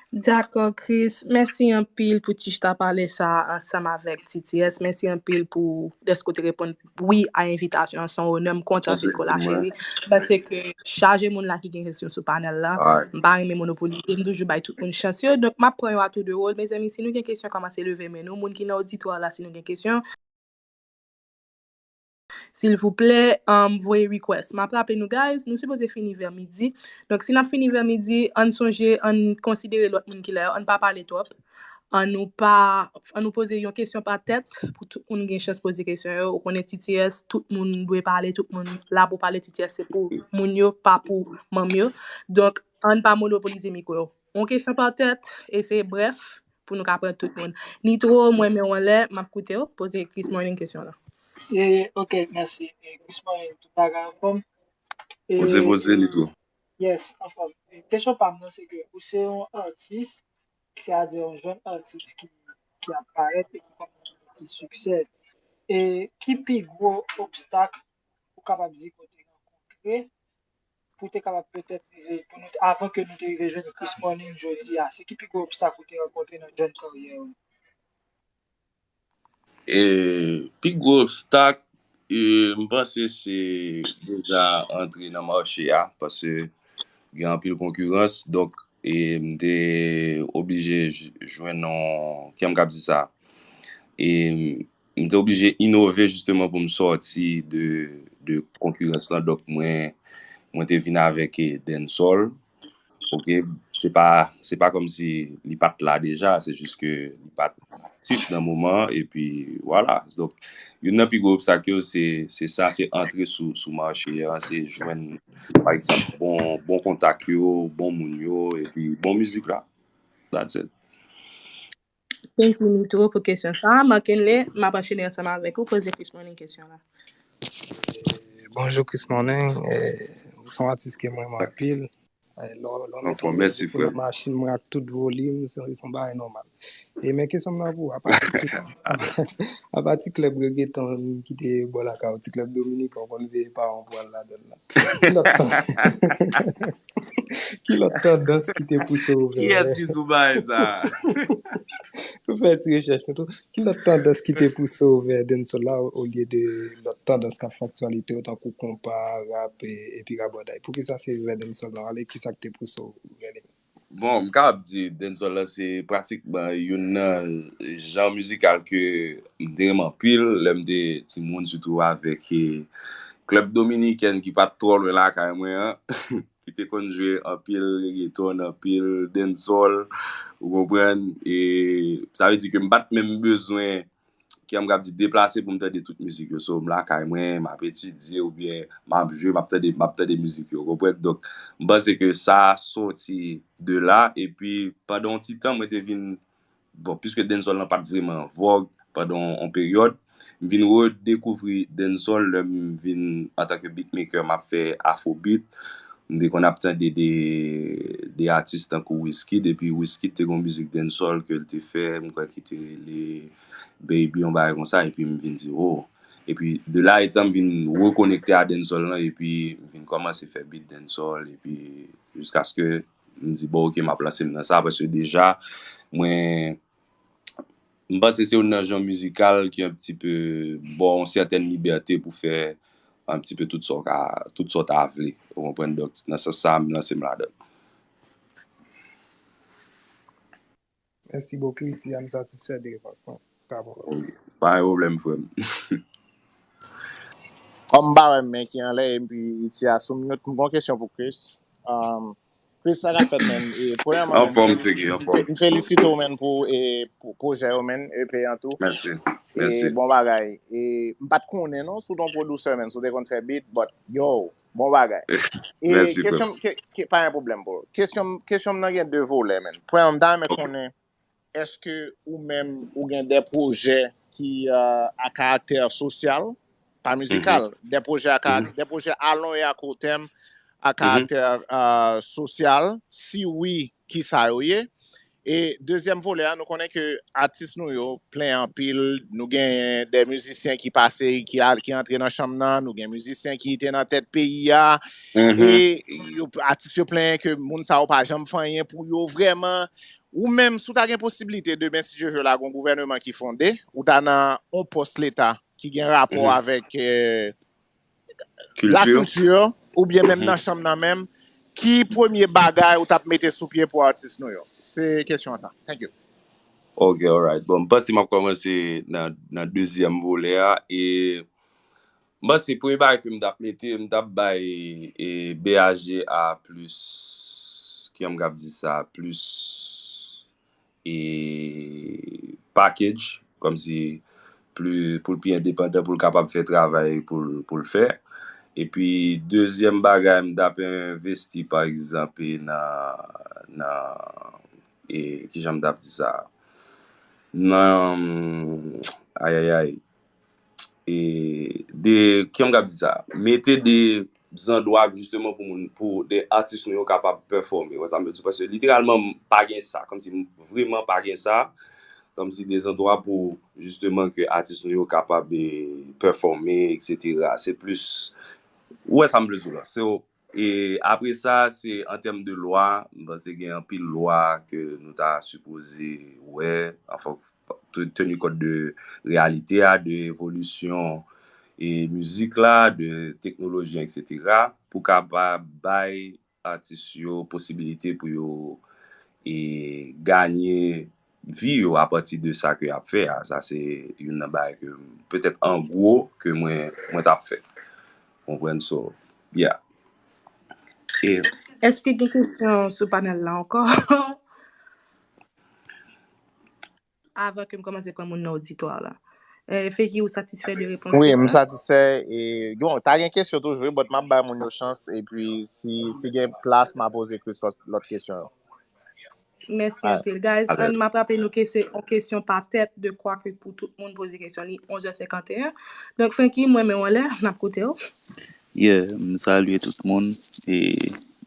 Dakò, Chris. Mèsi anpil pou ti chita pale sa ansanm avèk T T S. Mèsi anpil pou dèske w te reponn wi a envitasyon an. Se yon onè, m kontan vin kola, cheri. Paske chaje moun la ki gen kesyon sou panèl la. M pa renmen monopolize, m toujou bay tout moun chans yo. Donk, m ap pran yo a tou de wòl. Mezanmi, si nou gen kesyon, kòmanse leve men nou. Moun ki nan oditwa la, si nou gen kesyon, silvouplè, um, voye request. M ap raple nou, guys, nou sipoze fini vè midi. Donk, si n ap fini vè midi, ann sonje, ann konsidere lòt moun ki la yo, ann pa pale twòp. Ann nou pa, ann nou poze yon kesyon pa tèt pou tout moun gen chans poze kesyon yo. Ou konnen T T S, tout moun dwe pale, tout moun la pou pale. T T S se pou moun yo, pa pou manm yo. Donk, ann pa monopolize mikwo yo. Yon kesyon pa tèt, e se brèf, pou nou ka pran tout moun. Nitro, mwen men w anlè, m ap koute w, poze Chris Morning kesyon lan. E, ok, mèsi. E, Chris Morning, tout bagay anfòm? E, poze, poze, Nitro. Yes, anfòm. E, kesyon pa m nan, se ke ou se yon atis, sètadi yon jèn atis ki, ki ap parèt e ki kòmanse yon ti siksè. E ki pi gwo obstak ou kapab di ke w te rankontre pou w te kapab petèt rive, pou nou, avan ke nou te rive jwenn Chris Morning jodi a? Se ki pi gwo obstak ou te rankontre nan jèn karyè ou? E, pi gwo obstak, e, m panse se deja antre nan mache a, paske gen anpil konkirans, donk, e, m te oblije j-, jwenn yon, kiyès m k ap di sa? E, m te oblije inove jisteman pou m sòti de, de konkirans lan. Donk, mwen, mwen te vin avèk, e, dancehall. Ok, se pa, se pa kòmsi li pa t la deja, se jis ke li pa t aktif nan moman an, epi vwala. Donk, youn nan pi gwo obstak yo, se, se sa, se antre sou, sou mache an, se jwenn, pa egzanp, bon, bon kontak yo, bon moun yo, epi bon mizik la. That's it. Thank you, Nitro, pou kesyon sa a. Markenley, m ap anchene ansanm avèk ou, poze Chris Morning kesyon la. Bonjou, Chris Morning. Eh, ou se yon atis ke m renmen anpil. Eh, lè w- lè w mete yon mizik pou nan machin mwen ak tout volim, se se yon bagay nòmal. E men kesyon m nan pou ou, apa ti klèb, apa, apa ti klèb reggaeton ki te bò lakay ou, ti klèb dominiken, ou konn veye paran w pou al ladan l la. Ki lòt tan- Ki lòt tandans ki te pouse w vè Kiyès ki sou bagay sa? Ou fè ti rechèch nou tou. Ki lòt tandans ki te pouse w vè dancehall la olye de lòt tandans k ap fè aktyalite yo tankou konpa, rap e, epi rabòday? Poukisa se vè dancehall la ale? Kisa k te pouse w vè li menm? Bon, m kapab di dancehall la se pratikman youn nan jan mizikal ke m te renmen anpil lè m te timoun, sitou avèk eh, klèb dominikèn ki pa t twò lwen lakay mwen an, ki te konn jwe anpil reggaeton, anpil dancehall, ou konprann? E sa vle di ke m pa t menm bezwen, ki m kab di, deplase pou m tande tout mizik yo. So, m lakay mwen, m ap etidye oubyen m ap jwe, m ap tande, m ap tande mizik yo, ou konprann? Donk, m panse ke sa soti de la, epi pandan yon ti tan, mwen te vin, bon, piske dancehall lan pa t vreman an vòg pandan yon, yon peryòd, m vin redekouvri dancehall lè m vin, antanke beatmaker, m ap fè afrobeat. M te konn ap tande de, de atis tankou Wizkid, epi Wizkid te gen yon mizik dancehall ke l te fè, m kwè ki te rele Baby, yon bagay konsa, epi m vin di, oh. Epi, de la etan, m vin rekonekte a dancehall lan, epi m vin kòmanse fè beat dancehall, epi jiskaske m di, bon, ok, m ap lanse m nan sa, paske deja, mwen, m panse se youn nan jan mizikal ki un petit peu ba w yon sètèn libète pou fè un petit peu tout sa w ka, tout sa w ta vle. Ou konprann? Donk, nan sans sa, m lanse m ladan l. Mèsi bokou, Iti, a m satisfè de repons lan. Pa pwoblèm. Pa gen pwoblèm, frè m. Kòm m pa wè men ki anlè, epi Iti a sou mute, m gon kesyon pou Chris. Um, Chris, sa k ap fèt, menn? E, premyèman, Anfòm, Fegi, anfòm. M felisite w, menn, pou, e, pou pwojè yo, menn, E P an tou. Mèsi. E, bon bagay. E, m pa t konnen, non, si w te yon pwodisè, menn, si w te konn fè beat, but, yo, bon bagay. E, Mèsi, kesyon, ke, ke, pa gen pwoblèm, bro. Kesyon, kesyon m nan gen de volè, menn. Premyèman, m ta renmen konnen, èske ou menm, ou gen de pwojè ki, euh, a karaktè sosyal, pa mizikal, de pwojè a kara- de pwojè a long e a kou tèm a karaktè euh, sosyal? Si wi, kisa yo ye? E dezyèm volè a, nou konnen ke atis nou yo plen anpil. Nou gen de mizisyen ki pase, ki al, ki antre nan chanm nan. Nou gen mizisyen ki te nan tèt peyi a. E yo, atis yo plenyen ke moun sa yo pa janm fè anyen pou yo vrèman. Ou menm, si w ta gen posiblite demen, si Dye vle, la gen yon gouvèneman ki fonde, ou ta nan yon pòs leta ki gen rapò avèk eh, lakilti, oubyen menm nan chanm nan menm, ki premye bagay ou t ap mete sou pye pou atis nou yo? Se kesyon an sa. Thank you. Ok, alright. Bon, m panse m ap kòmanse nan, nan dezyèm volè a. E m panse premye bagay ke m t ap mete, m t ap bay e, B A G a plis, kijan m kab di sa, plis e package, kòmsi pli, pou l pi endepandan, pou l kapab fè travay pou l, pou l fè. Epi, dezyèm bagay, m t ap envesti, pa egzanp, e nan, nan, e, kijan m t ap di sa? Nan, ayayay, e, de, kijan m kab di sa? Mete de zandwa, jisteman, pou moun, pou de atis nou yo kapab pèfòme. Wè sa m vle di? Paske literalman, m pa gen sa. Kòmsi m vreman pa gen sa. Kòmsi de zandwa pou, jisteman, ke atis nou yo kapab e, pèfòme, etsetera. Se plis, ou wè sa m vle di w la. Se, e apre sa, se an tèm de lwa, m panse gen anpil lwa ke nou ta sipoze wè, anfen, te- tenu kont de reyalite a, de evolisyon e mizik la, de teknoloji an, etsetera, pou kapab bay atis yo posibilite pou yo e ganye vi yo apati de sa ke y ap fè a. Sa se youn nan bagay ke m- petèt an gwo ke mwen, mwen t ap fè. Konprann? So, yeah. E Èske gen kesyon sou panèl la ankò? Avan ke m kòmanse pran moun nan oditwa la. Eh, Fegi, ou satisfè de repons Wi, Chris m la? Satisfè. E, bon, ta gen kesyon toujou, but m ap bay moun yo chans, epi si, si gen plas, m a poze Chris lòt, lòt kesyon yo. Mèsi anpil. Guys, ann m ap raple nou ke se yon kesyon pa tèt, de kwa ke pou tout moun poze kesyon li, onz è senkanteyen. Donk, Francky, mwen men w anlè, n ap koute w. Yeah, m salye tout moun. E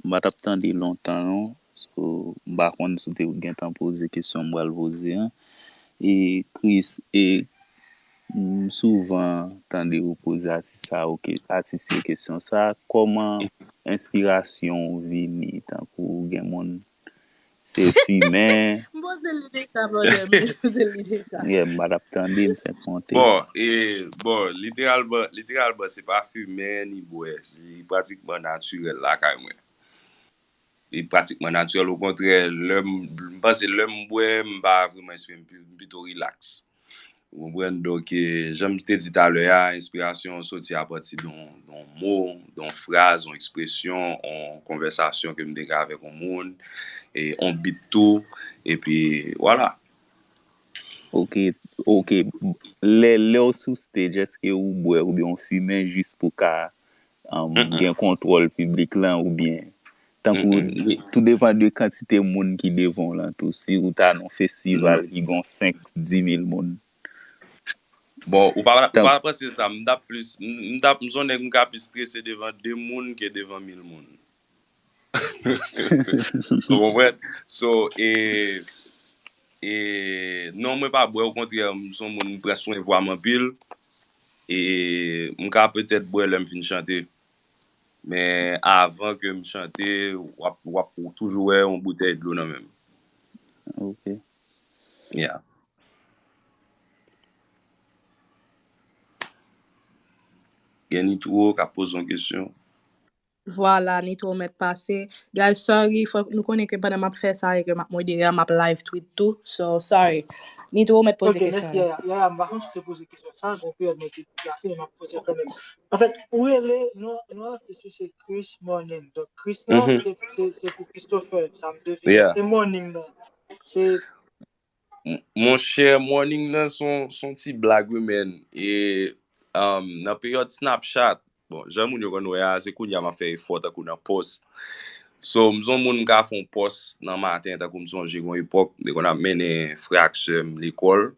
m pa t ap tande lontan non. So, m pa konn si w te gentan poze kesyon m pral poze an. E Chris, e m souvan tande ou poze atis sa, atis yo kesyon sa, kòman enspirasyon w vini, tankou gen moun se fimen. M poze li deja, brother, m poze li deja. Yeah, m pa t ap tande, m fèk monte. Bon, e, bon, literalman, literalman, se pa fimen ni bwè, se pratikman natirèl lakay mwen. Li pratikman natirèl, okontrè, lè m, m panse lè m bwè, m pa vrèman eksprime, m pito rilaks. Ou konprann? Donk, e, jan m te di talè a, enspirasyon an soti apati de yon, de yon mo, de yon fraz, yon ekspresyon, yon konvèsasyon ke m te gen avèk yon moun, e yon bit tou, epi vwala. Ok, ok. Lè, lè w sou stage, èske ou bwè oubyen w fimen jis pou ka um, gen kontwòl piblik lan oubyen tankou tou depann de kantite moun ki devan w lan tou. Si ou ta nan yon festival ki gen senk, di mil moun. Bon, ou pa ou pa panse sa, m t ap plis m t ap m se yon nèg m ka plis strese devan de moun ke devan mil moun. Ou konprann? So, e e non, mwen pa bwè, okontrè, m se yon moun m pran swen vwa m anpil. E m ka petèt bwè lè m fin chante. Men avan ke m chante, w ap w ap toujou wè yon boutèy dlo nan men m. Ok. Yeah. Gen Nitro k ap poze yon kesyon. Vwala, Nitro mèt pase. Guys, sorry, fòk nou konnen ke pandan m ap fè sa e ke m ap modere a, m ap live tweet tou. So, sorry. Nitro mèt poze Ok, kesyon mèsi, la. Yaya. Yaya, m pa konn si w te poze kesyon sa, gen yon peryòd mwen te deplase, men m ap poze l kanmenm. Anfèt, ou rele, non, non, se sou se Chris Morning. Donk, Chris nan, se se- se pou Christopher, sa m devine. Yeah. Se Morning nan. Se M- Monchè, Morning nan se yon se yon ti blag, wi, men. E um, nan peryòd Snapchat, bon, jan moun yo konn wè a, se kounye a m ap fè efò tankou nan pòs. So, m se yon moun m ka fè yon pòs nan maten, tankou m sonje gen yon epòk, m te konn ap mennen frè ak sè m lekòl.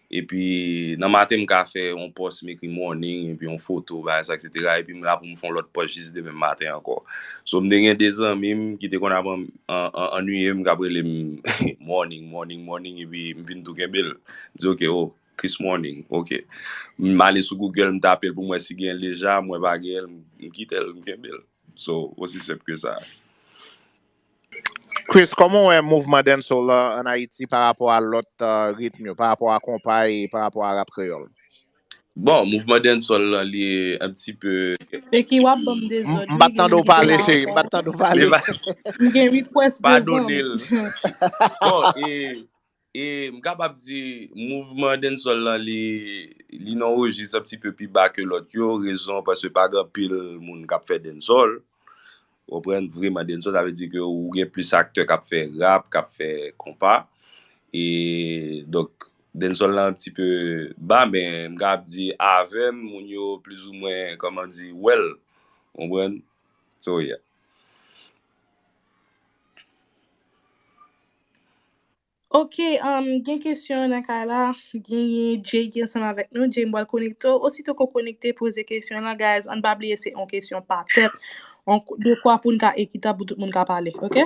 Epi, nan maten, m ka fè yon pòs, m ekri Morning, epi yon foto, bagay sa, etsetera. Epi, m la pou m fè yon lòt pòs jis demen maten ankò. So, m te gen de zanmi m ki te konn ap an- an- an- annuiye m, k ap rele m Morning, Morning, Morning, epi m vin tou kenbe l. M di, ok, oh, Chris Morning, ok. M ale sou Google, m tape l pou m wè si gen l deja, m wè pa gen l, m kite l, m kenbe l. So, osi senp ke sa. Chris, kòman w wè mouvman dancehall la ann Ayiti pa rapò a lòt uh, ritm yo, pa rapò a konpa e pa rapò a rap kreyòl? Bon, mouvman dancehall lan, li un petit peu. Francky, w ap ban m dezòd. M pa t tande w pale, cheri. M pa t tande w pale. M gen request Pa devan donnen l. m. Bon, e, e m kapab di, mouvman dancehall lan, li, li nan yon rejis un petit peu pi ba ke lòt yo. Rezon, paske pa gen anpil moun k ap fè dancehall. Ou konprann? Vrèman dancehall, sa vle di ke ou gen plis aktè k ap fè rap, k ap fè konpa. E donk, dancehall la un petit peu ba, men m kapab di avè m, moun yo plizoumwen, kòman di, wè l. Ou konprann? So, yeah. Ok, um, gen kesyon nan kay la. Genyen Jay ki ansanm avèk nou. Jay, m pral konekte w. Osito ke w konekte, poze kesyon lan, guys. Ann pa bliye, se yon kesyon pa tèt. On, de kwa pou n ka ekitab pou tout moun ka pale, ok?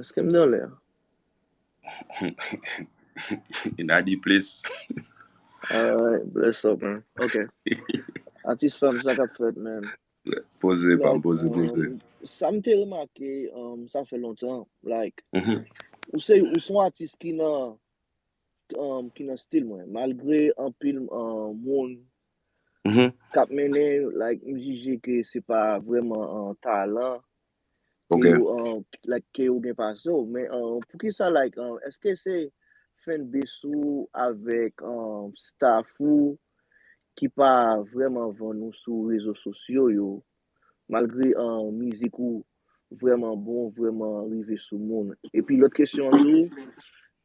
Èske m nan lè a? In a di plis. Alright, bless up, man. Ok. Atis pa m, sa k ap fèt, man? Poze pa m, poze, poze. Sa m te remake, um, sa fè lontan, like, ou se ou se yon atis ki nan um, ki nan stil mwen. Malgre anpil um, moun k ap mennen, like, m jije ke se pa vrèman um, talan ke yo, um, like, ke yo gen pase w. Men um, poukisa, like, um, èske se fanbase ou avèk um, staff ou ki pa vrèman vann ou sou rezo sosyo yo? malgre uh, mizik ou vrèman bon, vrèman rive sou moun. Epi lòt kesyon an tou,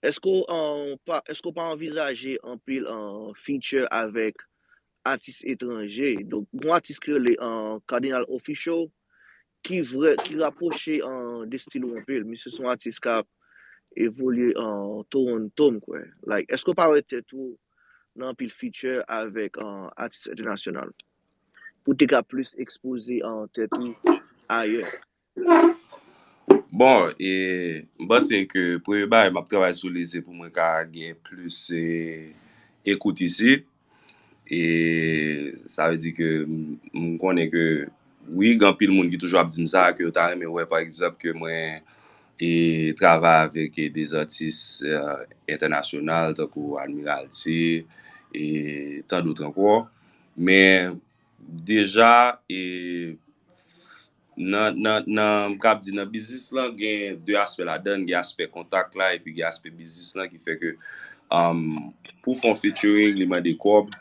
èske w uh, pa, èske w pa anvizaje anpil uh, feature avèk atis etranje? Donk, yon atis ki rele uh, Cardinal Official, ki vrè, ki rapwoche uh, de stil ou anpil. Misye se yon atis k ap evolye uh, Toronto, m kwè. Like, èske w pa wè tèt ou nan anpil feature avèk uh, atis entènasyonal? Pou te ka plis ekspoze uh, tèt ou ayè. Bon, e, m panse ke premye bagay m ap travay sou li, se pou mwen ka gen plis e, ekout isi. E sa vle di ke m, m konnen ke, wi, gen anpil moun ki toujou ap di m sa, ke yo ta renmen wè, pa egzanp, ke mwen e, travay avèk e, de atis e, entènasyonal, tankou Admiralty, e tandot ankò. Men, deja, e, nan, nan, nan, m kab di nan biznis lan, gen de aspè ladan, gen aspè kontak la, epi gen aspè biznis lan ki fè ke um, pou fè yon featuring, li mande kòb,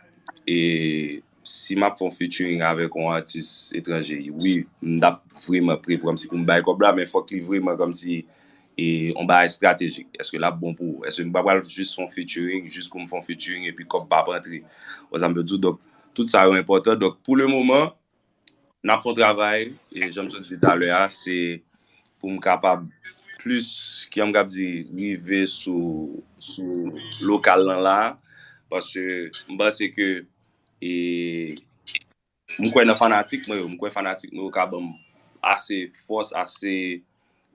e si m ap fè yon featuring avèk yon atis etranje, wi, m t ap vrèman pre kòmsi pou m bay kòb la, men fòk li vrèman kòmsi e yon bagay estratejik. Èske l ap bon pou ou? Èske m pa pral jis fè yon featuring, jis pou m fè yon featuring epi kòb pa ap antre? Ou wè sa m vle di w? Donk, tout sa yo enpòtan. Donk, pou le moman, n ap fè yon travay, e jan m sot di talè a, se pou m kapab plis, kijan m kab di, rive sou, sou lokal lan la, paske m panse ke e, m kwè nan fanatik mwen yo, m kwè fanatik mwen yo ka ban m ase fòs, ase,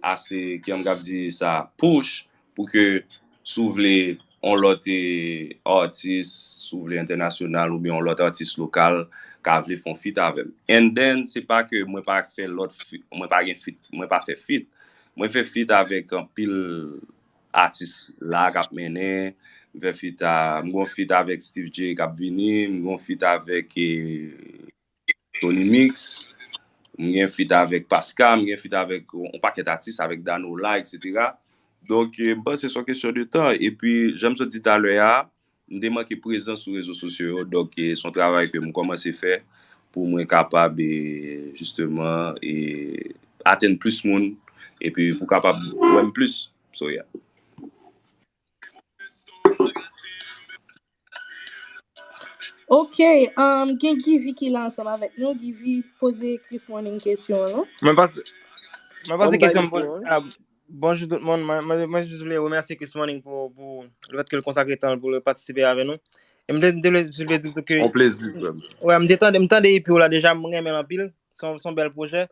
ase, kijan m kab di sa, push, pou ke si w vle yon lòt e, atis, si w vle entènasyonal oubyen yon lòt atis lokal, ka vle fè yon feat avè m. And then, se pa ke mwen pa fè lòt feat, mwen pa gen feat, mwen pa fè feat. Mwen fè feat avèk anpil atis la k ap mennen, m fè feat a, m gon feat avèk Steve J k ap vini, m gon feat avèk e, Tony Mix, m gen feat avèk Paska, m gen feat avèk yon pakèt atis, avèk Danola, etsetera. Donk, e, m panse se yon kesyon de tan. Epi, jan m sot di talè a, m te manke prezan sou rezo sosyo yo. Donk, e, se yon travay ke m kòmanse fè pou mwen kapab, e, jisteman, e, atenn plis moun, epi pou kapab wè m plis. So, yeah. Ok, um, gen Givy ki la ansanm avèk nou. Givy poze Chris Morning kesyon an, non? Mwen pase, mwen pase kesyon m poze. Ah, bonjou tout moun. Mwen, mwen, mwen jis vle remèsye Chris Morning pou, pou le fèt ke l konsakre tan l pou l patisipe avè nou. E m te, m te vle, vle di tou ke. On plezi, frè m. Wè, m te tande, m tande E P w la deja, m renmen l anpil. Se yon, se yon bèl pwojè.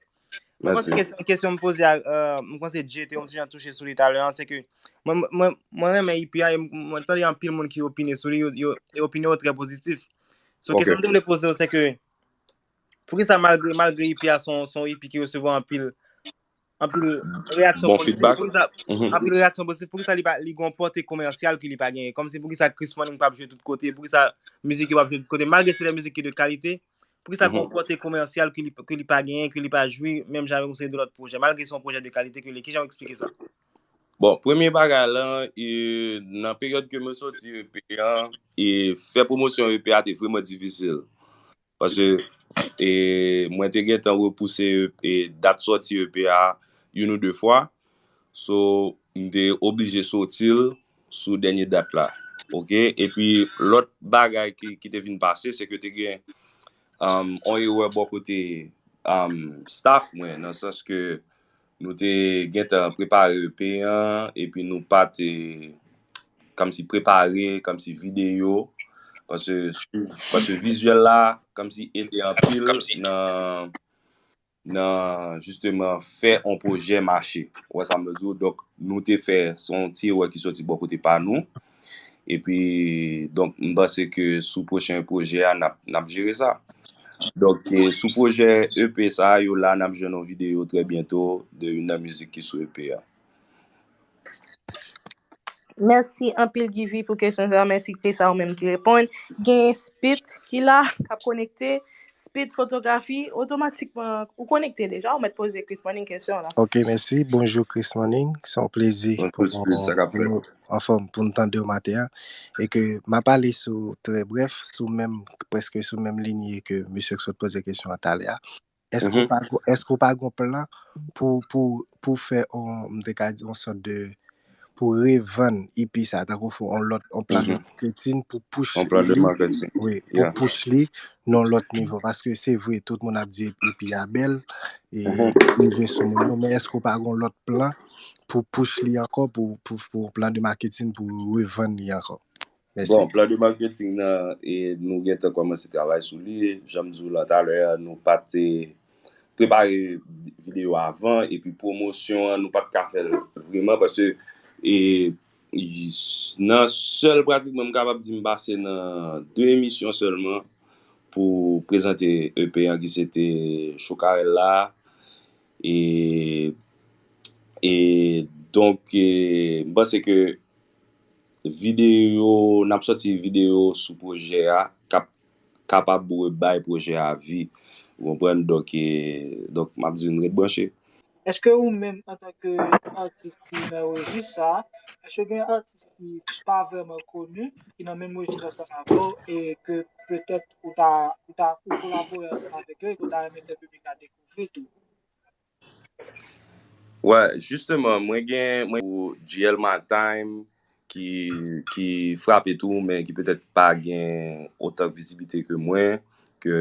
Mwen panse kesyon, kesyon m poze a, euh, mwen panse Jay te yon ti jan touche sou li talè an, se ke mwen, mwen, mwen renmen E P a, e mwen tande anpil moun ki opine sou li, yo, yo, e opinyon yo trè pozitif. So, kesyon m te vle poze w, se ke, poukisa malgre, malgre E P a se yon, se yon E P ki resevwa anpil, anpil reyaksyon pozitif, poukisa, anpil reyaksyon pozitif, poukisa li pa, li gen yon pòte komèsyal ke li pa genyen? Kòmsi poukisa Chris Morning p ap jwe tout kote, poukisa mizik yo p ap jwe tout kote, malgre se de mizik ki de kalite, poukisa gen yon pòte komèsyal ke li, ke li pa genyen, ke li pa jwi, menm jan avèk yon seri de lòt pwojè, malgre se yon pwojè de kalite ke li, kijan w eksplike sa? Bon, premye bagay lan, e, nan peryòd ke mwen soti E P an, e, fè pwomosyon E P a te vrèman difisil. Paske, e, mwen te gentan repouse, e, dat sòti E P a youn ou de fwa. So, m te oblije soti l sou dènye dat la. Oke? Epi, lòt bagay ki, ki te vin pase, se ke te gen, um, yon erè bò kote, um, staff mwen, nan sans ke nou te gentan prepare E P an, epi nou pa te, kòmsi, prepare, kòmsi, videyo, paske, paske vizyèl la, kòmsi, ede anpil nan, nan, jisteman, fè yon pwojè mache. Ou wè sa m vle di w? Donk, nou te fè, se yon ti erè ki soti bò kote pa nou. Epi, donk, m panse ke sou pwochen pwojè a, n ap, n ap jere sa. Donk, e, sou pwojè E P sa a, yo la, n ap jwenn yon videyo trè byento de youn nan mizik ki sou E P a. Mèsi anpil, Givy, pou kesyon sa. Mèsi, Chris, a ou menm ki reponn. Gen Speed ki la, k ap konekte. Speed Fotografi, otomatikman, ou konekte deja, ou mèt poze Chris Morning kesyon la. Ok, mèsi. Bonjou, Chris Morning. Se yon plezi pou nou, anfòm, pou n tande w maten an. E ke m ap ale sou, trè brèf, sou menm, prèske sou menm linyè ke mesye k sot poze kesyon an talè a. Èske w pa gon, èske w pa gon plan pou, pou, pou fè on, m te ka di, on sòt de, pou revann E P sa, tankou fè on lòt, on plan de maketin pou push li, wi, pou push li nan lòt nivo, paske se vre, tout moun ap di E P a bèl, e rive sou moun yo, men èske w pa gon lòt plan pou push li ankò, pou, pou, pou plan de maketin pou revann li ankò? Mèsi. Bon, plan de maketin nan, e, nou gentan kòmanse travay sou li. Jan m di w la talè a, nou pa te prepare videyo avan, epi pwomosyon an, nou pa t ka fè l vreman, paske, e, nan sèl, pratikman, m kapab di m pase nan de emisyon sèlman pou prezante E P an ki se te Chokarèl la. E, e donk, e, m panse ke videyo, n ap sòti videyo sou pwojè a, k ap kapab rebay pwojè a vi. Ou konprann? Donk, e, donk, m ap di n ret branche. Èske ou menm, antanke atis ki nan rejis sa a, èske gen atis ki pa vrèman koni, ki nan menm rejis ansanm avè w, e ke petèt ou ta, ou ta, ou kolabore ansanm avèk yo, e ke w ta renmen fè piblik la dekouvri tou? Wè, jisteman, mwen gen, mwen, pou G L My Time, ki, ki frape tou, men ki petèt pa gen otan vizibilite ke mwen, ke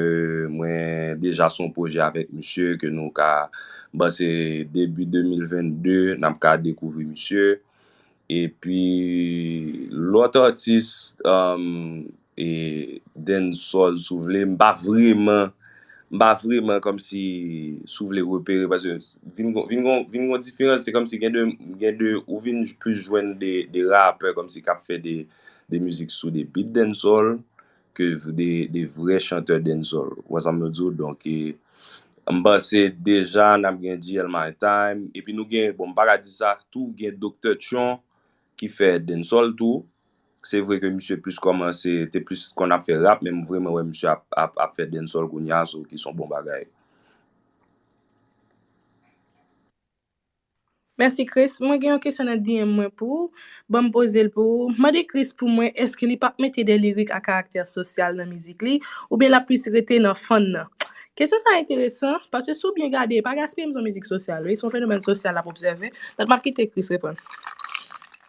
mwen deja se yon pwojè avèk misye, ke nou ka, bon, se debi de mil vennde, n ap ka dekouvri misye. Epi, lòt atis, um, e dancehall, si w vle, m pa vreman, m pa vreman kòmsi, si w vle, repere, paske vin gon, vin gon, vin gon diferans, se kòmsi gen de, gen de, ou vin plis jwenn de, de rapè kòmsi k ap fè de, de mizik sou de beat dancehall ke de, de vrè chantè dancehall. Ou wè sa m vle di w? Donk, e, m panse deja n ap gen G L My Time, epi nou gen, bon, m pa ka di sa, tou gen Doktè Tchon ki fè dancehall tou. Se vre ke misye plis kòmanse, te plis konn ap fè rap, men m vreman wè misye ap, ap, ap fè dancehall kounye a, so ki se yon bon bagay. Mèsi, Chris. Mwen gen yon kesyon nan D M mwen pou ou. Ban m poze l pou ou. Mande Chris pou mwen, èske li p ap mete de lirik a karaktè sosyal nan mizik li, oubyen l ap plis rete nan fun nan? Kesyon sa a enteresan, paske si w byen gade, Pa Gaspiye M se yon mizik sosyal, wi, se yon fenomèn sosyal l ap obsève. Donk, m ap kite Chris reponn.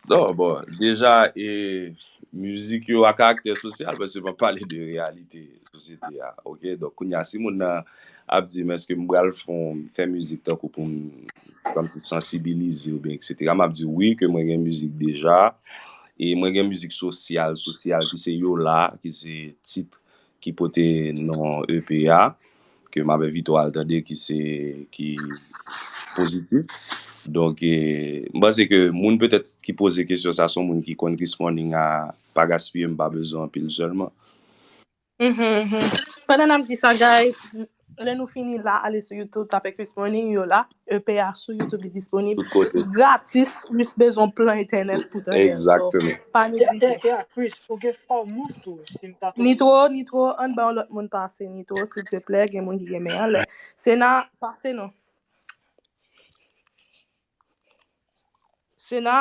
Non, bon, deja, e, mizik yo a karaktè sosyal, paske m ap pale de reyalite sosyete a, oke? Donk, kounye a, si moun nan ap di m, èske m pral fè, fè mizik tankou pou m, kòmsi, sansibilize oubyen etsetera, m ap di wi, ke mwen gen mizik deja, e mwen gen mizik sosyal, sosyal, ki se Yola, ki se tit ki pote non E P a, ke m ap envite w al tande, ki se, ki pozitif. Donk, e, m panse ke moun petèt ki poze kesyon sa, se yon moun ki konn Chris Morning a, Pa Gaspiye M, pa bezwen anpil sèlman. Mhm, mhm. Pandan n ap di sa, guys, lè nou fini la, ale sou YouTube, tape Chris Morning, Yola, E P a sou YouTube, li disponib. Tout kote. Gratis, jis bezwen plan entènèt pou tande l. So, egzakteman. Pa neglije. Yeah, yeah, yeah, Chris, ou gen Fò Move tou, si m pa twonpe. Nitro, Nitro, ann ba yon lòt moun pase, Nitro, silteplè, gen moun ki gen men anlè. Sena, pase non. Sena,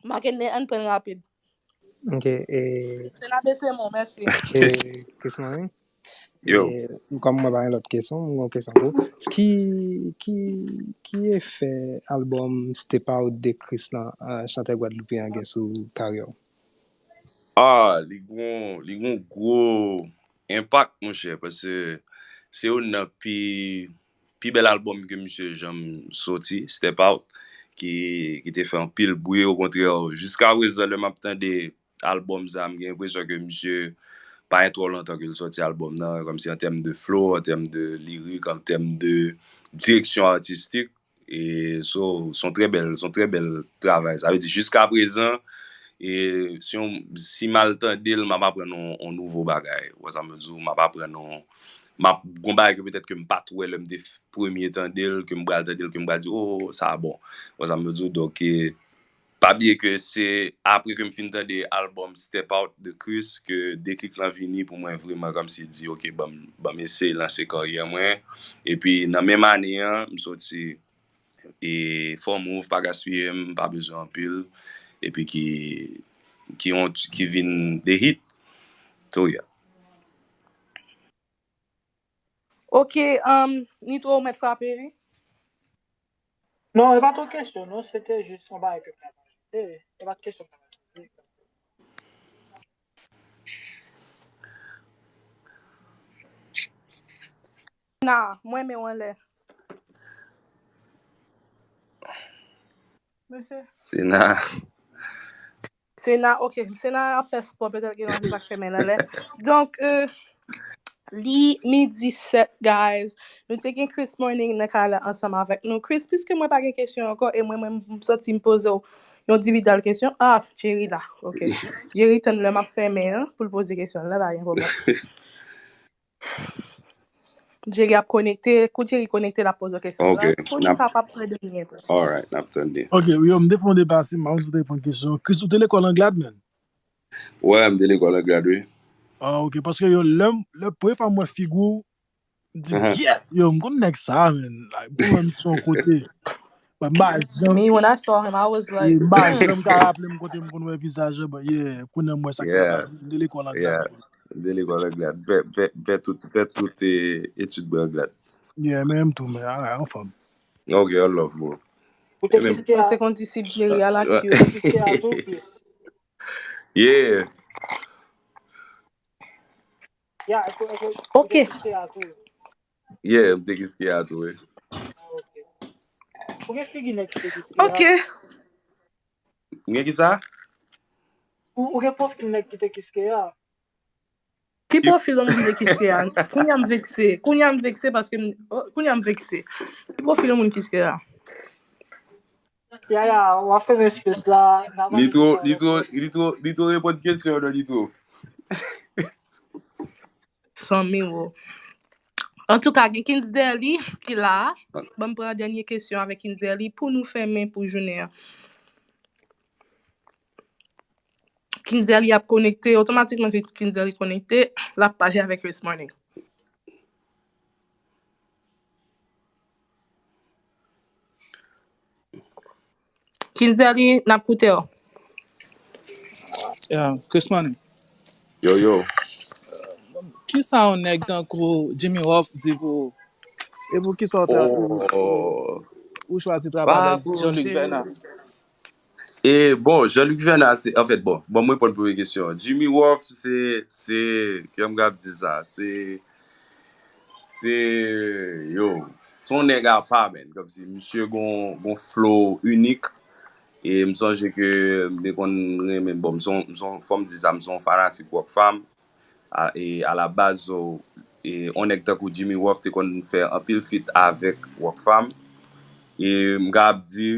Makenne, ann pran rapid. Ok, e, Sena, bese mo, mèsi. E, Chris Morning? Yo. E, kòm mwen pa gen lòt kesyon, mwen gen yon kesyon pou ou. Ki, ki, ki efè albòm Step Out de Chris lan, eh, chantè gwadloupyen an gen sou karyè w? Ah, li gon, li gon gwo enpak, monchè, paske se youn nan pi, pi bèl albòm ke misye janm soti, Step Out, ki, ki te fè anpil bri, okontrè, jiska prezan, lè m ap tande albòm sa, m gen enpresyon ke misye pa gen twò lontan ke l sòti albòm nan, kòmsi an tèm de flow, an tèm de lirik, an tèm de direksyon atistik, e so, se yon trè bèl, se yon trè bèl travay. Sa vle di, jiska prezan, e si yon, si m al tande l, m ap aprann yon, yon nouvo bagay. Ou wè sa m vle di w? M ap aprann yon, m ap, gon bagay ke petèt ke m pa t wè lè m te f-, premye tande l, ke m pral tande l, ke m pral di, "Oh, sa bon." Ou wè sa m vle di w? Donk, e, pa bliye ke se apre ke m fin tande albòm Step Out de Chris ke deklik lan vini pou mwen vreman kòmsi di, "Ok, ban m, ban m eseye lanse karyè mwen." Epi nan menm ane an, m soti e Fò Move, Pa Gaspiye M, Pa Bezwen Anpil, epi ki, ki yon, ki vin de hit. So, yeah. Ok, um, Nitro, ou mèt frape, wi. Non, e pa t yon kesyon, non, se te jis yon bagay ke m t ap ajoute. E pa t kesyon m t ap ajoute. Nah, mwen men w anlè. Mesye. Sena. Sena, ok, Sena ap fè spò, petèt gen yon sa k fèmen l anlè. Donk, euh, li midi sèt, guys. Nou te gen Chris Morning nan kay la ansanm avèk nou. Chris, piske mwen pa gen kesyon ankò, e mwen, mwen, m santi m poze w yon dividal kesyon. Ah, Jerry la, ok. Jerry tann lè m ap fèmen an pou l poze kesyon l la, pa gen pwoblèm. Jerry ap konekte, kou Jerry konekte, l ap poze w kesyon. Ok. Kou li kapab pran dènye tou. Alright, n ap tande. Ok, yo, m te fè yon depase, m pa konn si w te pran kesyon. Chris, ou te lekòl Anglad, man? Wi, m te lekòl Anglad, wi. Ah, ok, paske yo, lè m, lè premye fwa m wè figi w, m di, yeah, yo, m konn nèg sa, man. Like, pou mwen, m se yon kote. But m pa janm. Me, when I saw him, I was like, m pa janm ka raple m kote m konn wè vizaj an, but yeah, kounye a m wè sa k fè sa. M te lekòl Anglad. M te lekòl Anglad. Fè, fè, fè tout, fè tout eh, etid mwen Anglad. Yeah, menm tou, men, alright, anfòm. Ok, all love, bro. Ou te kiske a? Se konn disip Jerry a la ki. Yeah. Ok. Yeah, m te kiske a tou, wi. Ou gen figi nèg ki te kiske a? Ok. M gen ki sa? Ou gen pwofil nèg ki te kiske a? Ki pwofil yon moun ki te kiske a? Kounye a m vekse. Kounye a m vekse paske m. Oh, kounye a m vekse. Ki pwofil yon moun kiske a? Yaya, w ap fèmen space la. N ap ale Nitro, Nitro, Nitro, Nitro reponn kesyon an non, Nitro. San mil wo. Antouka, gen Kinsderly ki la. Ban m pran dènye kesyon avèk Kinsderly pou nou fèmen pou jounen an. Kinsderly ap konekte, otomatikman Kinsderly konekte, l ap pale avèk Chris Morning. Kinsderly, n ap koute w. Yeah, Chris Money. Yo, yo. Kisa yon nèg tankou Jimmy Ruff di pou ou? E pou kisa w ta ou, ou, ou chwazi travay avèk Jean-Luc Vernat? E bon, Jean-Luc Vernat, se, anfèt, bon, bon, mwen reponn premye kesyon. Jimmy Ruff, se, se, kòman m ka di sa, se, se, yo, se yon nèg apa, man. Kòmsi, misye gon, gon flow inik. E m sonje ke m te konn renmen, bon, m se yon, m se yon, fò m di sa, m se yon fanatik Rockfam. A, e a la baz, so, e, yon nèg tankou Jimmy Ruff te konn fè anpil feat avèk Rockfam. E m kapab di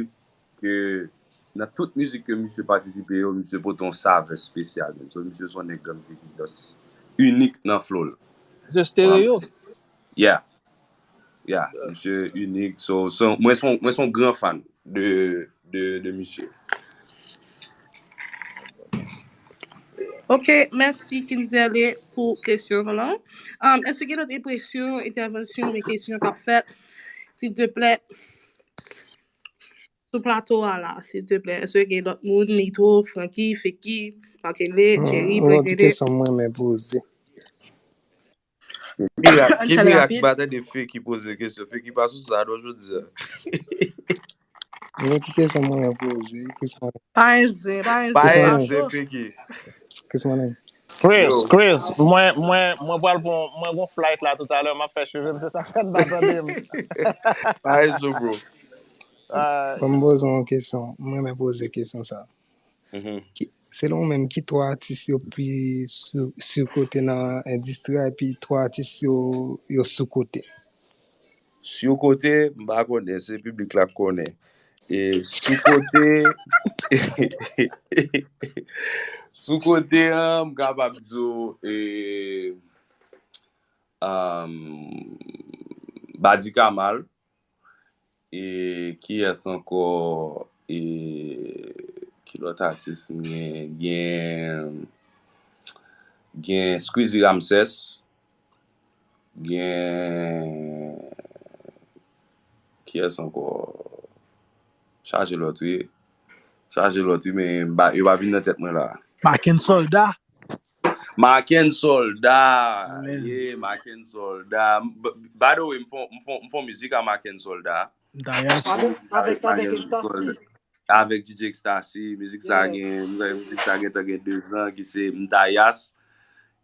ke nan tout mizik ke misye patisipe yo, misye pote yon savè espesyal, man. So, misye se yon nèg kòmsi ki just inik nan flow l. Misye stereo. Yeah. Yeah, misye inik. So, so mwen se yon, mwen se yon gran fan de, de, de misye. Ok, mèsi Kinsderly pou kesyon w lan. Um, èske gen lòt enpresyon, entèvansyon, oubyen kesyon k ap fèt, silteplè, sou plato a la, silteplè? Èske gen lòt moun, Nitro, Francky, Fecky, Marc-Henry, Jerry, Blake Ede? Yon ti kesyon mwen renmen poze. Ki mirak, ki mirak m pa tande Fecky poze kesyon. Fecky pa sou sa non jodi a. Yon ti kesyon mwen renmen poze. Chris Money. Pa enzen, pa enzen. Pa enzen, Fecky. Chris Money. Chris, Chris, mwen, mwen, mwen pral pran, mwen gon flight la toutalè, m ap fè cheve m, se sa k fè m pa tande m. Pa enzen, bro. Ban m poze w yon kesyon. Mwen renmen poze kesyon sa. Ki, selon ou menm, ki twa atis yo pi sou, sou kote nan endistri a, epi twa atis yo, yo sou kote? Sou kote, m pa konnen, se piblik la k konnen. E sou kote, sou kote an, m kapab di w, e, um, Badi Kamal. E kiyès ankò? E ki lòt atis m gen? Gen, gen Squeezy Ramses. Gen kiyès ankò? Chaje lòt wi. Chaje lòt wi, men yo pa vin nan tèt mwen la. Maken Sòlda. Maken Solda. Yes. Yeah, Maken Solda. B- By the way, m fon, m fon, m fon mizik a Maken Solda. Dayas. Avèk, avèk, avèk Maken Ecstasy. Solda. Avèk D J Ecstasy, mizik sa Yeah. gen, mizik sa gen tan gen de zan ki se Mdayas.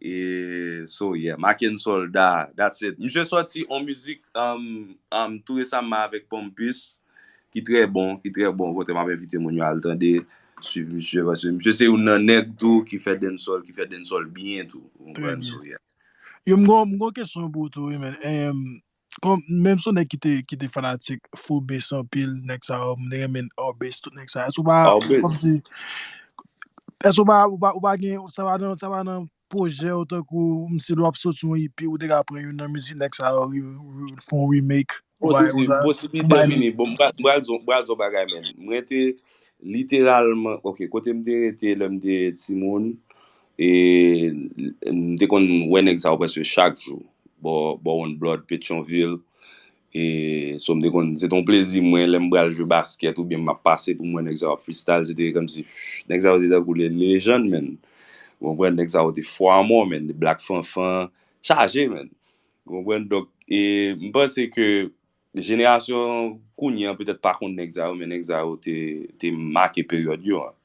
E so yeah, Maken Solda, that's it. Misye sòti on mizik um, um, tou resaman avèk Pompis, ki trè bon, ki trè bon. Kote m ap envite moun yo al tande, swiv misye, paske misye se youn nan nèg tou ki fè dancehall, ki fè dancehall byen tou. Ou Trè konprann? byen. So yeah. Yo, m gon, m gon kesyon pou ou tou, wi, men. Em, kòm, menm si yon nèg ki te, ki te fanatik Foubes anpil, nèg sa yo, m te renmen Foubes, tout nèg sa yo. Èske ou pa, Foubes. Kòmsi, èske ou pa, ou pa, ou pa gen, sa pa nan, sa pa nan pwojè ou tankou, m si w ap soti yon E P, ou te ka pran youn nan mizik nèg sa yo, re- re- fè yon remake, ou bay, Posibi- ou bay, ou posibilite bay li. Vini. Bon, m pral- m pral di w- m pral di w bagay, men. Mwen te literalman, ok, kote m te rete lè m te timoun, e m te konn wè nèg sa yo prèske chak jou. Bò, bò One Blood, Petyonvil. E so m te konn, se te yon plezi mwen lè m pral jwe baskèt oubyen m ap pase pou m wè nèg sa yo ap freestyle, se te kòmsi, pff, nèg sa yo se tankou le lejann, men. Ou konprann, nèg sa yo te fò amò, men. Black Fanfan, chaje, men. Ou konprann? Donk, e, m panse ke jenerasyon kounye an petèt pa konn nèg sa yo, men nèg sa yo te, te make peryòd yo an.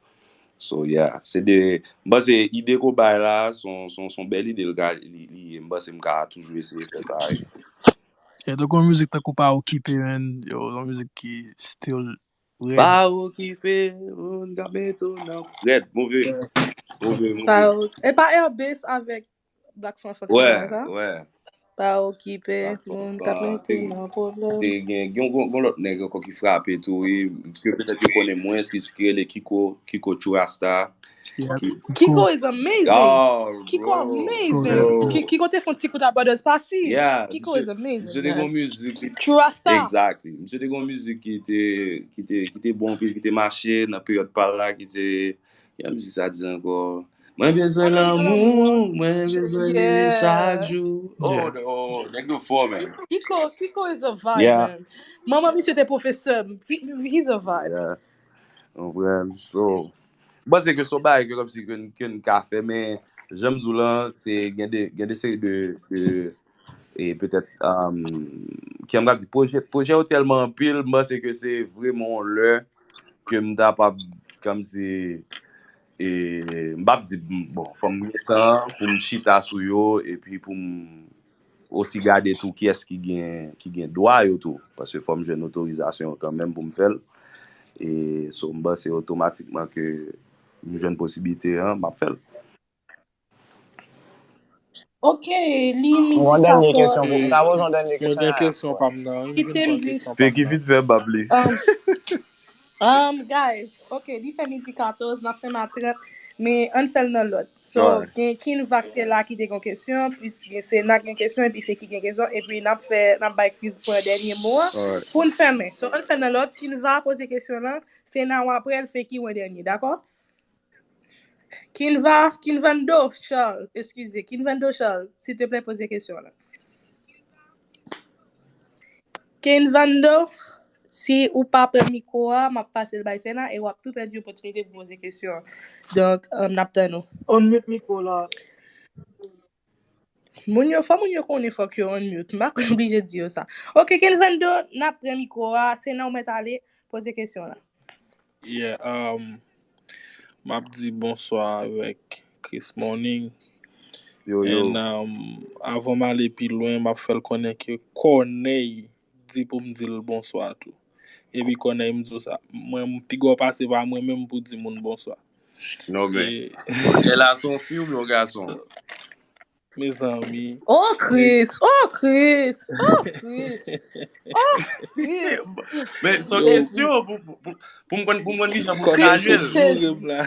So, yeah, se de, m panse ide ke w bay la, se yon, se yon, se yon bèl ide l ka, li, li ye. M panse m ka toujou eseye fè sa. E donk, yon mizik tankou Pa Okipe, man, yo, yon mizik ki still red. Pa okipe, moun k ap mete w nan. Red, move. Move, move. Pa, e pa Airbase avèk Black Fanfan ki te Wè, fè sa? Wè. Pa okipe, Black moun k ap Fanfan, mete te- nan pwoblèm. Te gen, gen, gen, gen lòt nèg ankò ki frape tou, wi, ke petèt yo konnen mwens, ki, ki rele Kiko, Kiko Chou Rasta. Yeah. Ki- Kiko is amazing. Oh, Kiko bro, amazing. bro. Ki- Kiko te fè yon ti kout a Brothers Pasi. Yeah, Kiko misye- is amazing. Misye te gen yon Man. mizik ki True Rasta. Exactly. Misye te gen yon mizik ki te, ki te, ki te bon, ki te mache nan peryòd pa l la, ki te, ki mizik sa di ankò? Mwen bezwen Mwen bezwen lanmou, lanmou. mwen bezwen li Yeah. chak jou. Oh, Yeah. oh, nèg yo fò, men. Kiko, Kiko is a vibe, Yeah. Man. Manman misye te pwofesè m. He- He's a vibe. Yeah. Ou konprann? So, m panse ke se yon bagay ke kòmsi ke n, ke n ka fè, men jan m di w lan, se gen de, gen de seri de, de e petèt, um, ki m ka di, pwojè, pwojè yo tèlman anpil, m panse ke se vreman yon lè ke m ta p ap, kòmsi, e, m p ap di, bon, fò m gen tan pou m chita sou yo, epi pou m osi gade tou kiyès ki gen, ki gen dwa yo tou, paske fò m jwenn otorizasyon yo kanmenm pou m fè l. E so, m panse otomatikman ke m jwenn posiblite an, m ap fè l. Ok, li midi Yon dènye katòz. kesyon pou, m ka poze yon dènye Mwen kesyon gen a. Kesyon pa m nan wi, m vin Kite m pran di. Kesyon pa Fè m ki nan. Vit fè m ap li. Um, um, guys, ok, li fè midi katòz, n ap fè m a trant, men ann fè l nan lòd. So, Alright. Gen Kinva ki te la ki te gen kesyon, plis gen Sena ki gen kesyon, epi Feki gen kesyon, epi n ap fè, n ap bay Chris pou dènye mo an, Alright. Pou n fèmen. So, ann fè l nan lòd, Kinva poze kesyon lan, Sena w apre l, Feki w an dènye, dakò? Kinva, Kinvando Charles, eskize, Kinvando Charles, silteplè poze kesyon lan. Kinvando, si ou pa pran mikwo a, m ap pase l bay Sena e w ap tou pèdi opòtinite pou poze kesyon. Donk, um, n ap tann ou. Unmute mikwo la. Moun yo, fò moun yo konnen fòk yo unmute. M pa konn oblije di yo sa. Ok, Kinvando, n ap pran mikwo a. Sena w mèt ale, poze kesyon lan. Yeah, um, m ap di bonswa avèk Chris Morning. Yo, yo. And, um, avan m ale pi lwen, m ap fè l konnen ke Kònèy di pou m di l bonswa tou. Epi Kònèy, m di w sa. Mwen, m pi gwo pase pa mwen menm pou di moun bonswa. Non, men. E, Kònèy la se yon fi oubyen yon gason? Mezanmi. Oh, Chris! Oh, Chris! Oh, Chris! Oh, Chris! Men, se yon Yo. Kesyon pou, pou, pou, pou m konn, pou m konn ki jan pou m Kònèy salye sot l. joure m la.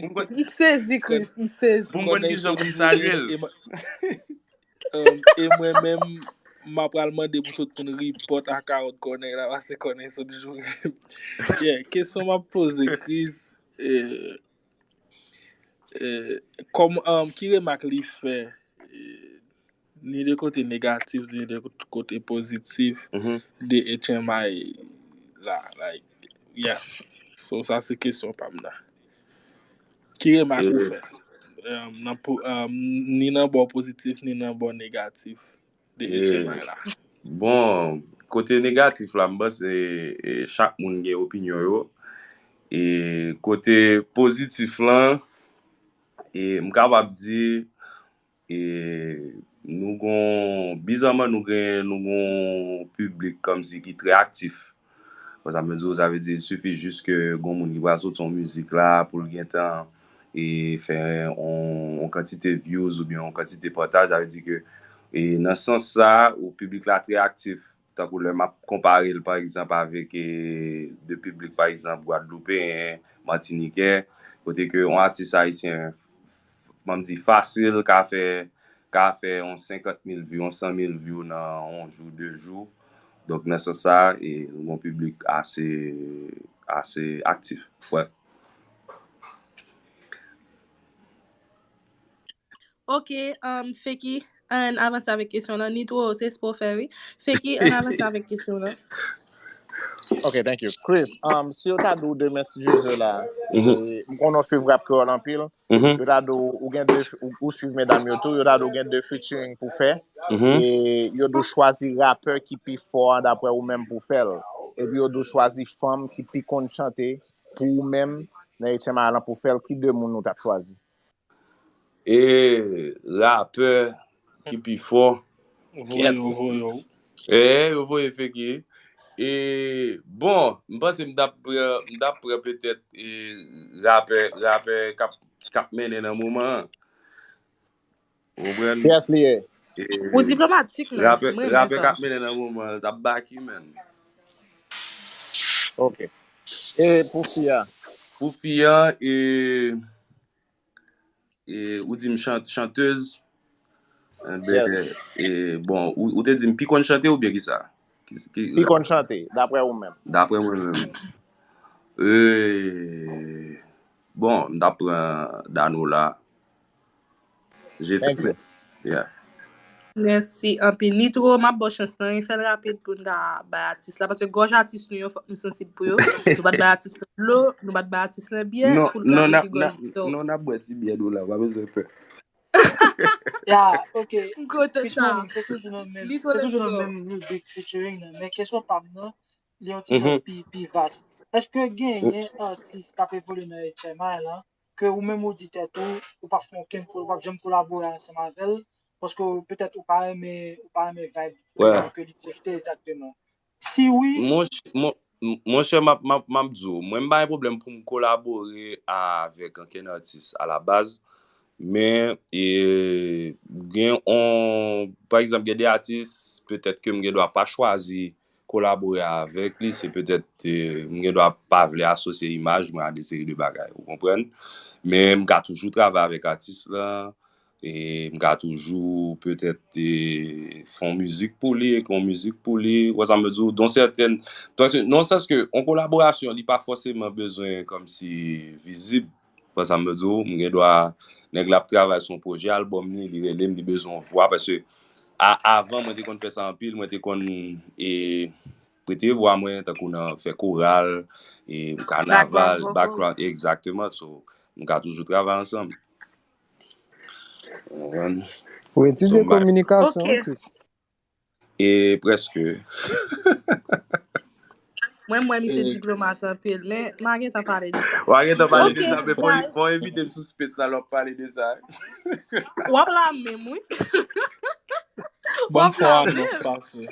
Pou m konn, M sezi, Chris, m sezi. Pou m konn ki Kònèy jan sot pou m joure salye m. l. E m, um, e mwen menm, m ap pral mande pou tout moun report account Kònèy la, paske Kònèy sot joure m. Yeah, kesyon m ap poze Chris, e, e, kòm, um, ki remak li fè, e, ni de kote negatif, ni de kote pozitif, Mhm. de H M I la, like, yeah. So, sa se kesyon pa m nan. Ki remak ou E, fè? um, nan po- um, ni nan bò pozitif, ni nan bò negatif de H M I la. Bon, kote negatif la, m panse e, chak moun gen opinyon yo. E kote pozitif lan, e m kapab di, e nou gon, bizarman nou gen, nou gon piblik kòmsi ki trè aktif. Bon, sa m vle di w, sa vle di, il suffit juste ke gon moun ki pral soti yon mizik la pou l gentan e fè yon, yon kantite views oubyen yon kantite pataj, sa vle di ke e nan sans sa, ou piblik la trè aktif. Tankou lè m ap konpare l, pa egzanp, avèk e, de piblik, pa egzanp, gwadloupeyen, matinikè, kote ke yon atis ayisyen, ban m di, fasil, ka fè, ka fè yon senkant mil view, yon san mil view nan yon jou, de jou. Donk, nan sans sa, e, nou gon piblik ase, ase aktif. Wè. Ok, um, Feki, ann avanse avèk kesyon lan. Nitro, se espre w fè, wi. Feki, ann avanse avèk kesyon lan. Ok, thank you. Chris, um, si yo ta di w demen, si Dye vle la, e, m konnen w swiv rap kreyòl anpil, yo ta di w, ou gen de, ou, ou swiv medam yo tou, yo ta di w gen de featuring pou fè, e yo di w chwazi rapè ki pi fò an daprè ou menm pou fè l. Epi yo di w chwazi fanm ki pi konn chante pou ou menm nan H M I lan pou fè l, ki de moun ou t ap chwazi? E rapè ki pi fò. Voye yo, voye yo. E yo voye Feki. E bon, m panse m t ap pran, m t ap pran petèt e rapè, rapè k ap, k ap mennen nan moman an. Ou konprann? Kiyès li ye? E Ou diplomatik, men. Rapè, Mwen renmen rapè k sa. Ap mennen nan moman an, l t ap Baky, menn. Ok. E pou fi a? Pou fi a, e e, ou di m chant, chantez. Enben, Yes. E, bon, ou, ou te di m pi konn chante oubyen kisa? Ki, ki, Pi konn chante, daprè ou menm. Daprè mwen menm. E, bon, m t ap pran Danola. Je fè Thank you. Yeah. Mèsi anpil. Nitro, m ap ba w chans lan, e fè l rapid pou n ka bay atis la, paske gòj atis nou yo, fòk nou sansib pou yo. Nou pa t bay atis lan dlo, nou pa t bay atis lan byè, Non, pou l ka non, n ap, rete gòj n- yo. Non, n ap bwè ti byè Danola, pa bezwen pè. Ya, ok. M kontan Rich sa. Morning, se toujou nan menm, Nitro, se let's toujou nan go. Menm ribrik featuring nan. Men kesyon pa m nan, li yon ti jan Mhm. pi, pi vas. Èske genyen atis k ap evolye nan H M I lan, ke ou menm ou di tèt ou, ou p ap fè okenn, ou p ap janm kolabore ansanm avè l, paske ou- petèt ou pa renmen, ou pa renmen vibe Wè. ke li pwojte egzakteman? Si wi, Mon ch- mon- m- monchè, m ap, m ap, m ap di w, mwen m pa gen pwoblèm pou m kolabore avèk ankenn atis alabaz, men e, gen on, pa egzanp, gen de atis, petèt ke m gen dwa pa chwazi kolabore avèk li, se petèt e, m gen dwa pa vle asosye imaj mwen a de seri de bagay, ou konprann? Men m ka toujou travay avèk atis lan, e m ka toujou petèt e, fè yon mizik pou li, ekri yon mizik pou li, ou wè sa m vle di w, don sètèn, paske, nan sans ke yon kolaborasyon, li pa fòseman bezwen kòmsi vizib, ou wè sa m vle di w, m gen dwa, nèg la ap travay sou yon pwojè albòm li, li rele m, li bezwen yon vwa, paske a, avan, mwen te konn fè sa anpil, mwen te konn e, prete vwa mwen, tankou nan fè koral, e, kanaval, Background background, vocals. Egzakteman, so, m ka toujou travay ansanm. Ou konprann? Ou etidye So, ba- kominikasyon, Ok. Chris? E prèske. Mwen, mwen, misye E- diplomat anpil, men m a gentan pale de sa. W a gentan pale de Ok, sa, men fò, guys. Fò w envite m sou space la, lè w ap pale de sa. W ap la menm, wi. W Ban m ap fè la anons menm. Pase.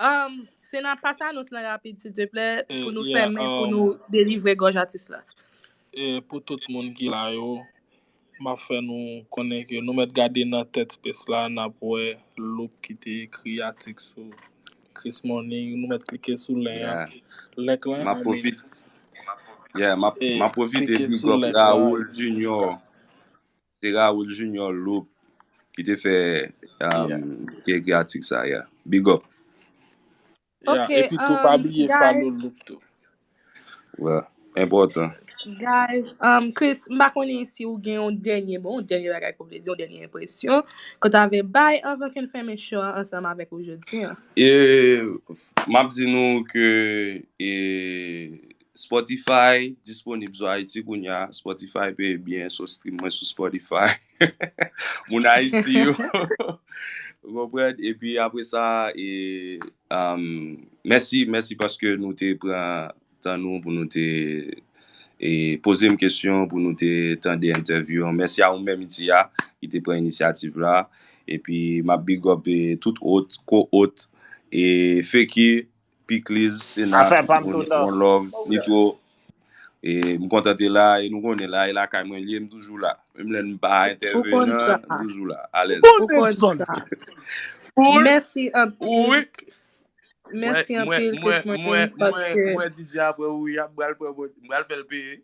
Um, se n ap pase anons lan rapid, silteplè, E, pou nou yeah, fèmen, pou um, nou delivre gòj atis la. E pou tout moun ki la yo, m ap fè nou konnen ke nou mèt gade nan tèt space la, n ap wè Loup ki te ekri atik sou Chris Morning, nou mèt klike sou link an. Yeah. Link lan M ap an pwofit, link. yeah, m ap, E m ap pwofite klike big sou up link lan. Raoul Junior. Se Raoul Junior Loup ki te fè, Yeah. um, ki ekri atik sa, yeah. Big up. Yeah. Ok, Epi tou, pa um, bliye follow guys. Loup tou. Wè, enpòtan. Guys, um, Chris, m pa konnen si ou gen yon dènye mo, yon dènye bagay pou w vle di, yon dènye enpresyon ke w ta vle bay anvan ke n fèmen show an ansanm avèk ou jodi an. E m ap di nou ke e, Spotify disponib sou Ayiti kounye a. Spotify peye byen, so stream mwen sou Spotify. Moun Ayiti yo. Ou konprann? Epi apre sa, e, um, mèsi, mèsi paske nou te pran tan nou pou nou te e, poze m kesyon, pou nou te tande entèvyou an. Mèsi a ou menm, Itia, ki te pran inisyativ la. Epi, m ap big up e, tout hôte, co-hôte, e, Feki, Pikliz, Sena, Afè pa m One, toutan. One Love, Nitro. E, m kontan te la, e nou konnen la, e lakay mwen li ye, m toujou la. Menm lè m pa Ou konn sa. entèvenan, m toujou la, alèz. Ou konn sa. Full. Mèsi Wi. anpil. Mèsi anpil, Chris Morning, paske Mwen DJ apre, wi, ap pral pran mwen, m pral fè l peye.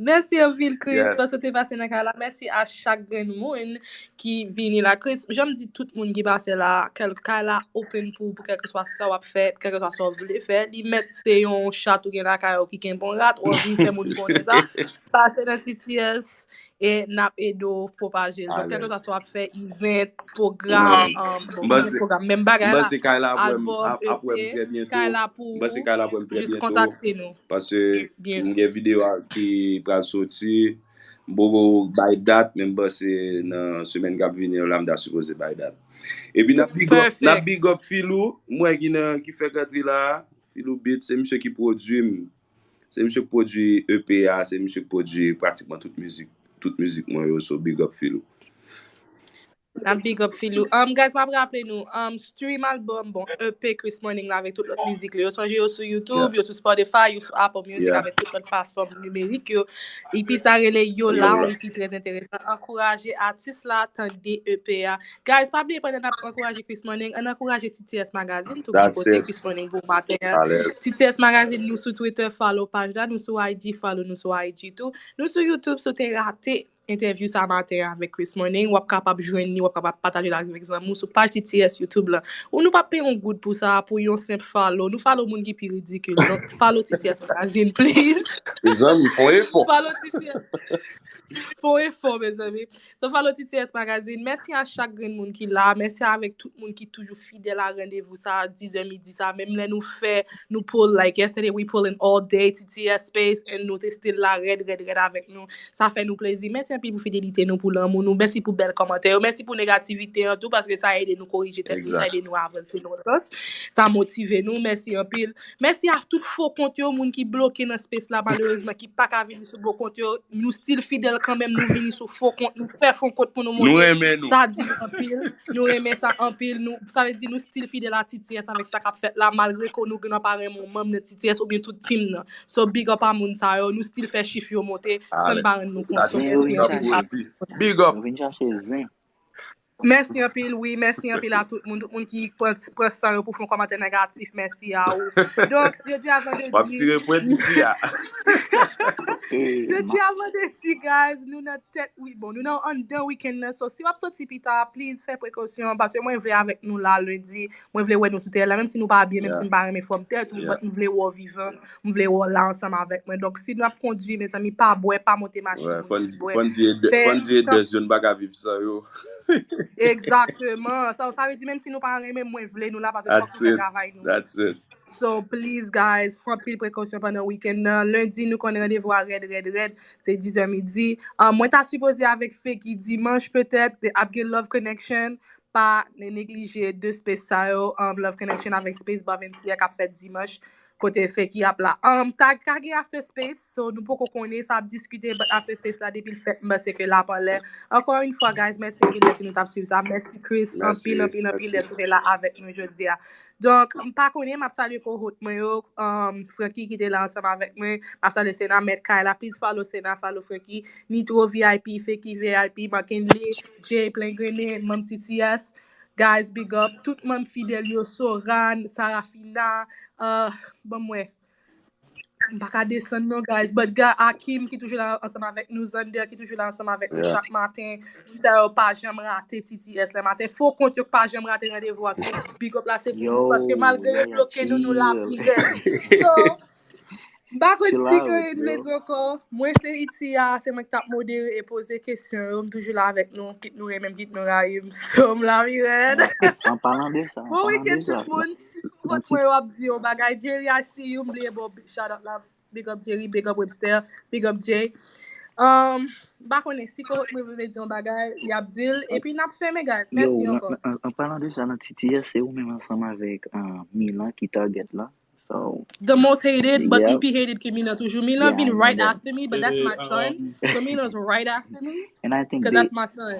Mèsi anpil, Chris, Yes. paske w te pase nan kay la. Mèsi a chak grenn moun ki vini la. Chris, jan m di tout moun ki pase la, kèl kay la open pou ou, pou kèlkeswa sa w ap fè, kèlkeswa sa w vle fè. Li mèt se yon chat ou gen lakay ou ki kenbe yon rat, ou anvi fè moun konnen sa. Pase nan T T S e n ap ede w pwopaje l. Donk, Alèz. Kèlkeswa sa w ap fè, event, pwogram, Alèz. um, bon, M panse, pwogram, menm bagay m la, panse kay la ap wè m, album, ap, ap wè m E P, trè byento. kay la pou M panse kay la ap wè m trè jis byento. Kontakte nou. Paske Byen m si. Gen videyo a ki pral soti. M poko bay dat, men m panse nan semèn k ap vini an la, m ta sipoze bay dat. Epi n ap big up, n ap Perfect. Big up Filou, m wè ki nan, ki fèk antre la. Filou Beat, se misye ki pwodui m. Se misye ki pwodui E P a, se misye ki pwodui pratikman tout mizik, tout mizik mwen yo, so big up Filou. N ap big up Filou. Um, guys, m ap raple nou, um, stream album, bon, E P Chris Morning la avèk tout lòt mizik li. Yo sonje yo sou YouTube, yo sou Spotify, yo sou Apple Music, Yeah. Avèk tout lòt platfòm nimerik yo. Epi sa rele Yo La, Yo La. Yon E P trè enteresan. Ankouraje atis la, tande E P a. Guys, pa bliye pandan n ap ankouraje Chris Morning, ann ankouraje T T S Magazine tou ki That's poste it. Chris Morning pou maten an. Alèz. T T S Magazine, nou sou Twitter, follow paj la, nou sou I G, follow nou sou I G tou. Nou sou YouTube, si w te rate entèvyou sa maten an avèk Chris Morning, w ap kapab jwenn li, w ap kapab pataje l avèk zanmi w sou paj T T S YouTube la. Ou nou p ap peye yon goud pou sa, pou yon senp follow. Nou follow moun ki pi ridikil. Donk, follow T T S Magazine, please. Mezanmi, fè yon efò. Follow T T S. Fè yon efò, mezanmi. So, follow T T S Magazine. Mèsi a chak grenn moun ki la. Mèsi avèk tout moun ki toujou fidèl a randevou sa, dizè midi sa. Menm lè nou fè, nou pull, like yesterday, we pulling all day, T T S space, and nou te still la rèd, rèd, rèd avèk nou. Sa fè nou plezi. Mèsi anpil pou fidelite nou, pou lanmou nou. Mèsi pou bèl kòmantè yo. Mèsi pou negativite an tou, paske sa ede nou korije tèt nou, sa Exact. Ede nou avanse nan sans. Sa motive nou. Mèsi anpil. Mèsi a tout fo kont yo, moun ki bloke nan space la, malerezman, ki pa ka vini sou bon kont yo. Nou still fidèl kanmenm, nou vini sou fo kont, nou fè fo kont pou nou Nou monte. renmen nou. Sa di nou anpil. Nou renmen sa anpil. Nou, sa vle di nou still fidèl a T T S avèk sa k ap fèt la, malgre ke nou gen pa renmen yon manm nan T T S oubyen tout team nan. So, big up a moun sa yo. Nou still fè chif yo monte, san n Alèz. pa rann nou kont. Sa So, di mèsi nou n ap anpil a grossi. Big up. Nou vin chache zen. Mèsi anpil, wi, mèsi anpil a tout moun, tout moun ki pran, pran san yo pou fè yon kòmantè negatif, mèsi a ou. Donk, jodi a W ap vandredi, tire pwen piti a. Jodi a vandredi, guys, nou nan tèt, wi, bon, nou nan anndan wikenn nan, so si w ap soti pita, please fè prekosyon, paske mwen vle avèk nou la lendi, mwen vle wè nou sou teren la, menm si nou pa byen, menm si Yeah. nou pa renmen fòm tèt ou, Yeah. But m vle wè w vivan, m vle wè w la ansanm avèk mwen. Donk, si n ap kondui, mezanmi, pa bwè, pa monte machin, Wè, moun fòn ki di, bwè. fòn di e de, Fè fòn di e tan- de zòn pa ka viv san yo. Egzakteman. Sa, sa vle di, menm si nou pa renmen, mwen vle nou la, paske fòk That's nou fè it. travay nou. That's it. So, please, guys, fè anpil prekosyon pandan wikenn nan. Lendi, nou konnen randevou a rèd, rèd, rèd. Se dizè midi. Um, mwen ta sipoze avèk Feki dimanch, petèt, ap gen Love Connection. Pa ne neglije de space sa yo, um, Love Connection avèk Space Bar vennsis k ap fèt dimanch, kote Feki ap la. Um, ta ka gen After Space, so nou poko konnen sa ap diskite, but After Space la, depi l fèt, m panse ke l ap anlè. Ankò yon fwa, guys, mèsi anpil dèske nou t ap swiv sa. Mèsi, Chris, Mèsi, anpil, anpil, anpil mèsi. Dèske w te la avèk nou jodi a. Donk, m pa konnen, m ap salye kohot mwen yo, um, Francky ki te la ansanm avèk mwen, m ap salye Sena, Mèt Kay la, please follow Sena, follow Francky, Nitro V I P, Feki V I P, Markenly, Jay, Plen Grennen, manm T T S, guys, big up, tout manm fidèl yo, Soran, Sarafina, uh, ban m wè, m pa ka desann non, guys, but ga Akim ki toujou la ansanm avèk nou, Xander ki toujou la ansanm avèk nou Yeah. chak maten, moun sa yo pa janm rate T T S le maten, fo kont yo pa janm rate randevou a tou, big up la se pou nou, Yo, paske malgre yo yeah, bloke nou, nou la chill. pi rèd. So, M pa konn si ke m vle di ankò. Mwen se iti a, se mwen ki t ap modere e poze kesyon yo. M toujou la avèk nou, kit nou renmen m, kit nou rayi m. So, m la, Mirèn. An palan de sa, Bon weekend tout moun. Si kohot mwen yo ap di yon bagay, Jerry, I see you. M bliye bon, big shout out la. Big up Jerry, big up Webster, big up Jay. Um, m pa konnen si kohot mwen vle di yon bagay, y ap di l. Epi n ap fèmen, guys. Mèsi ankò. An palan de sa, nan T T S, se ou menm ansanm avèk uh, Milan ki target la. So, the most hated, but yeah. M pi hated ke Milan toujou. Milan Yeah, vin I know right that. After me, but that's my son. So Milan's right after me, And I think because they, that's my son.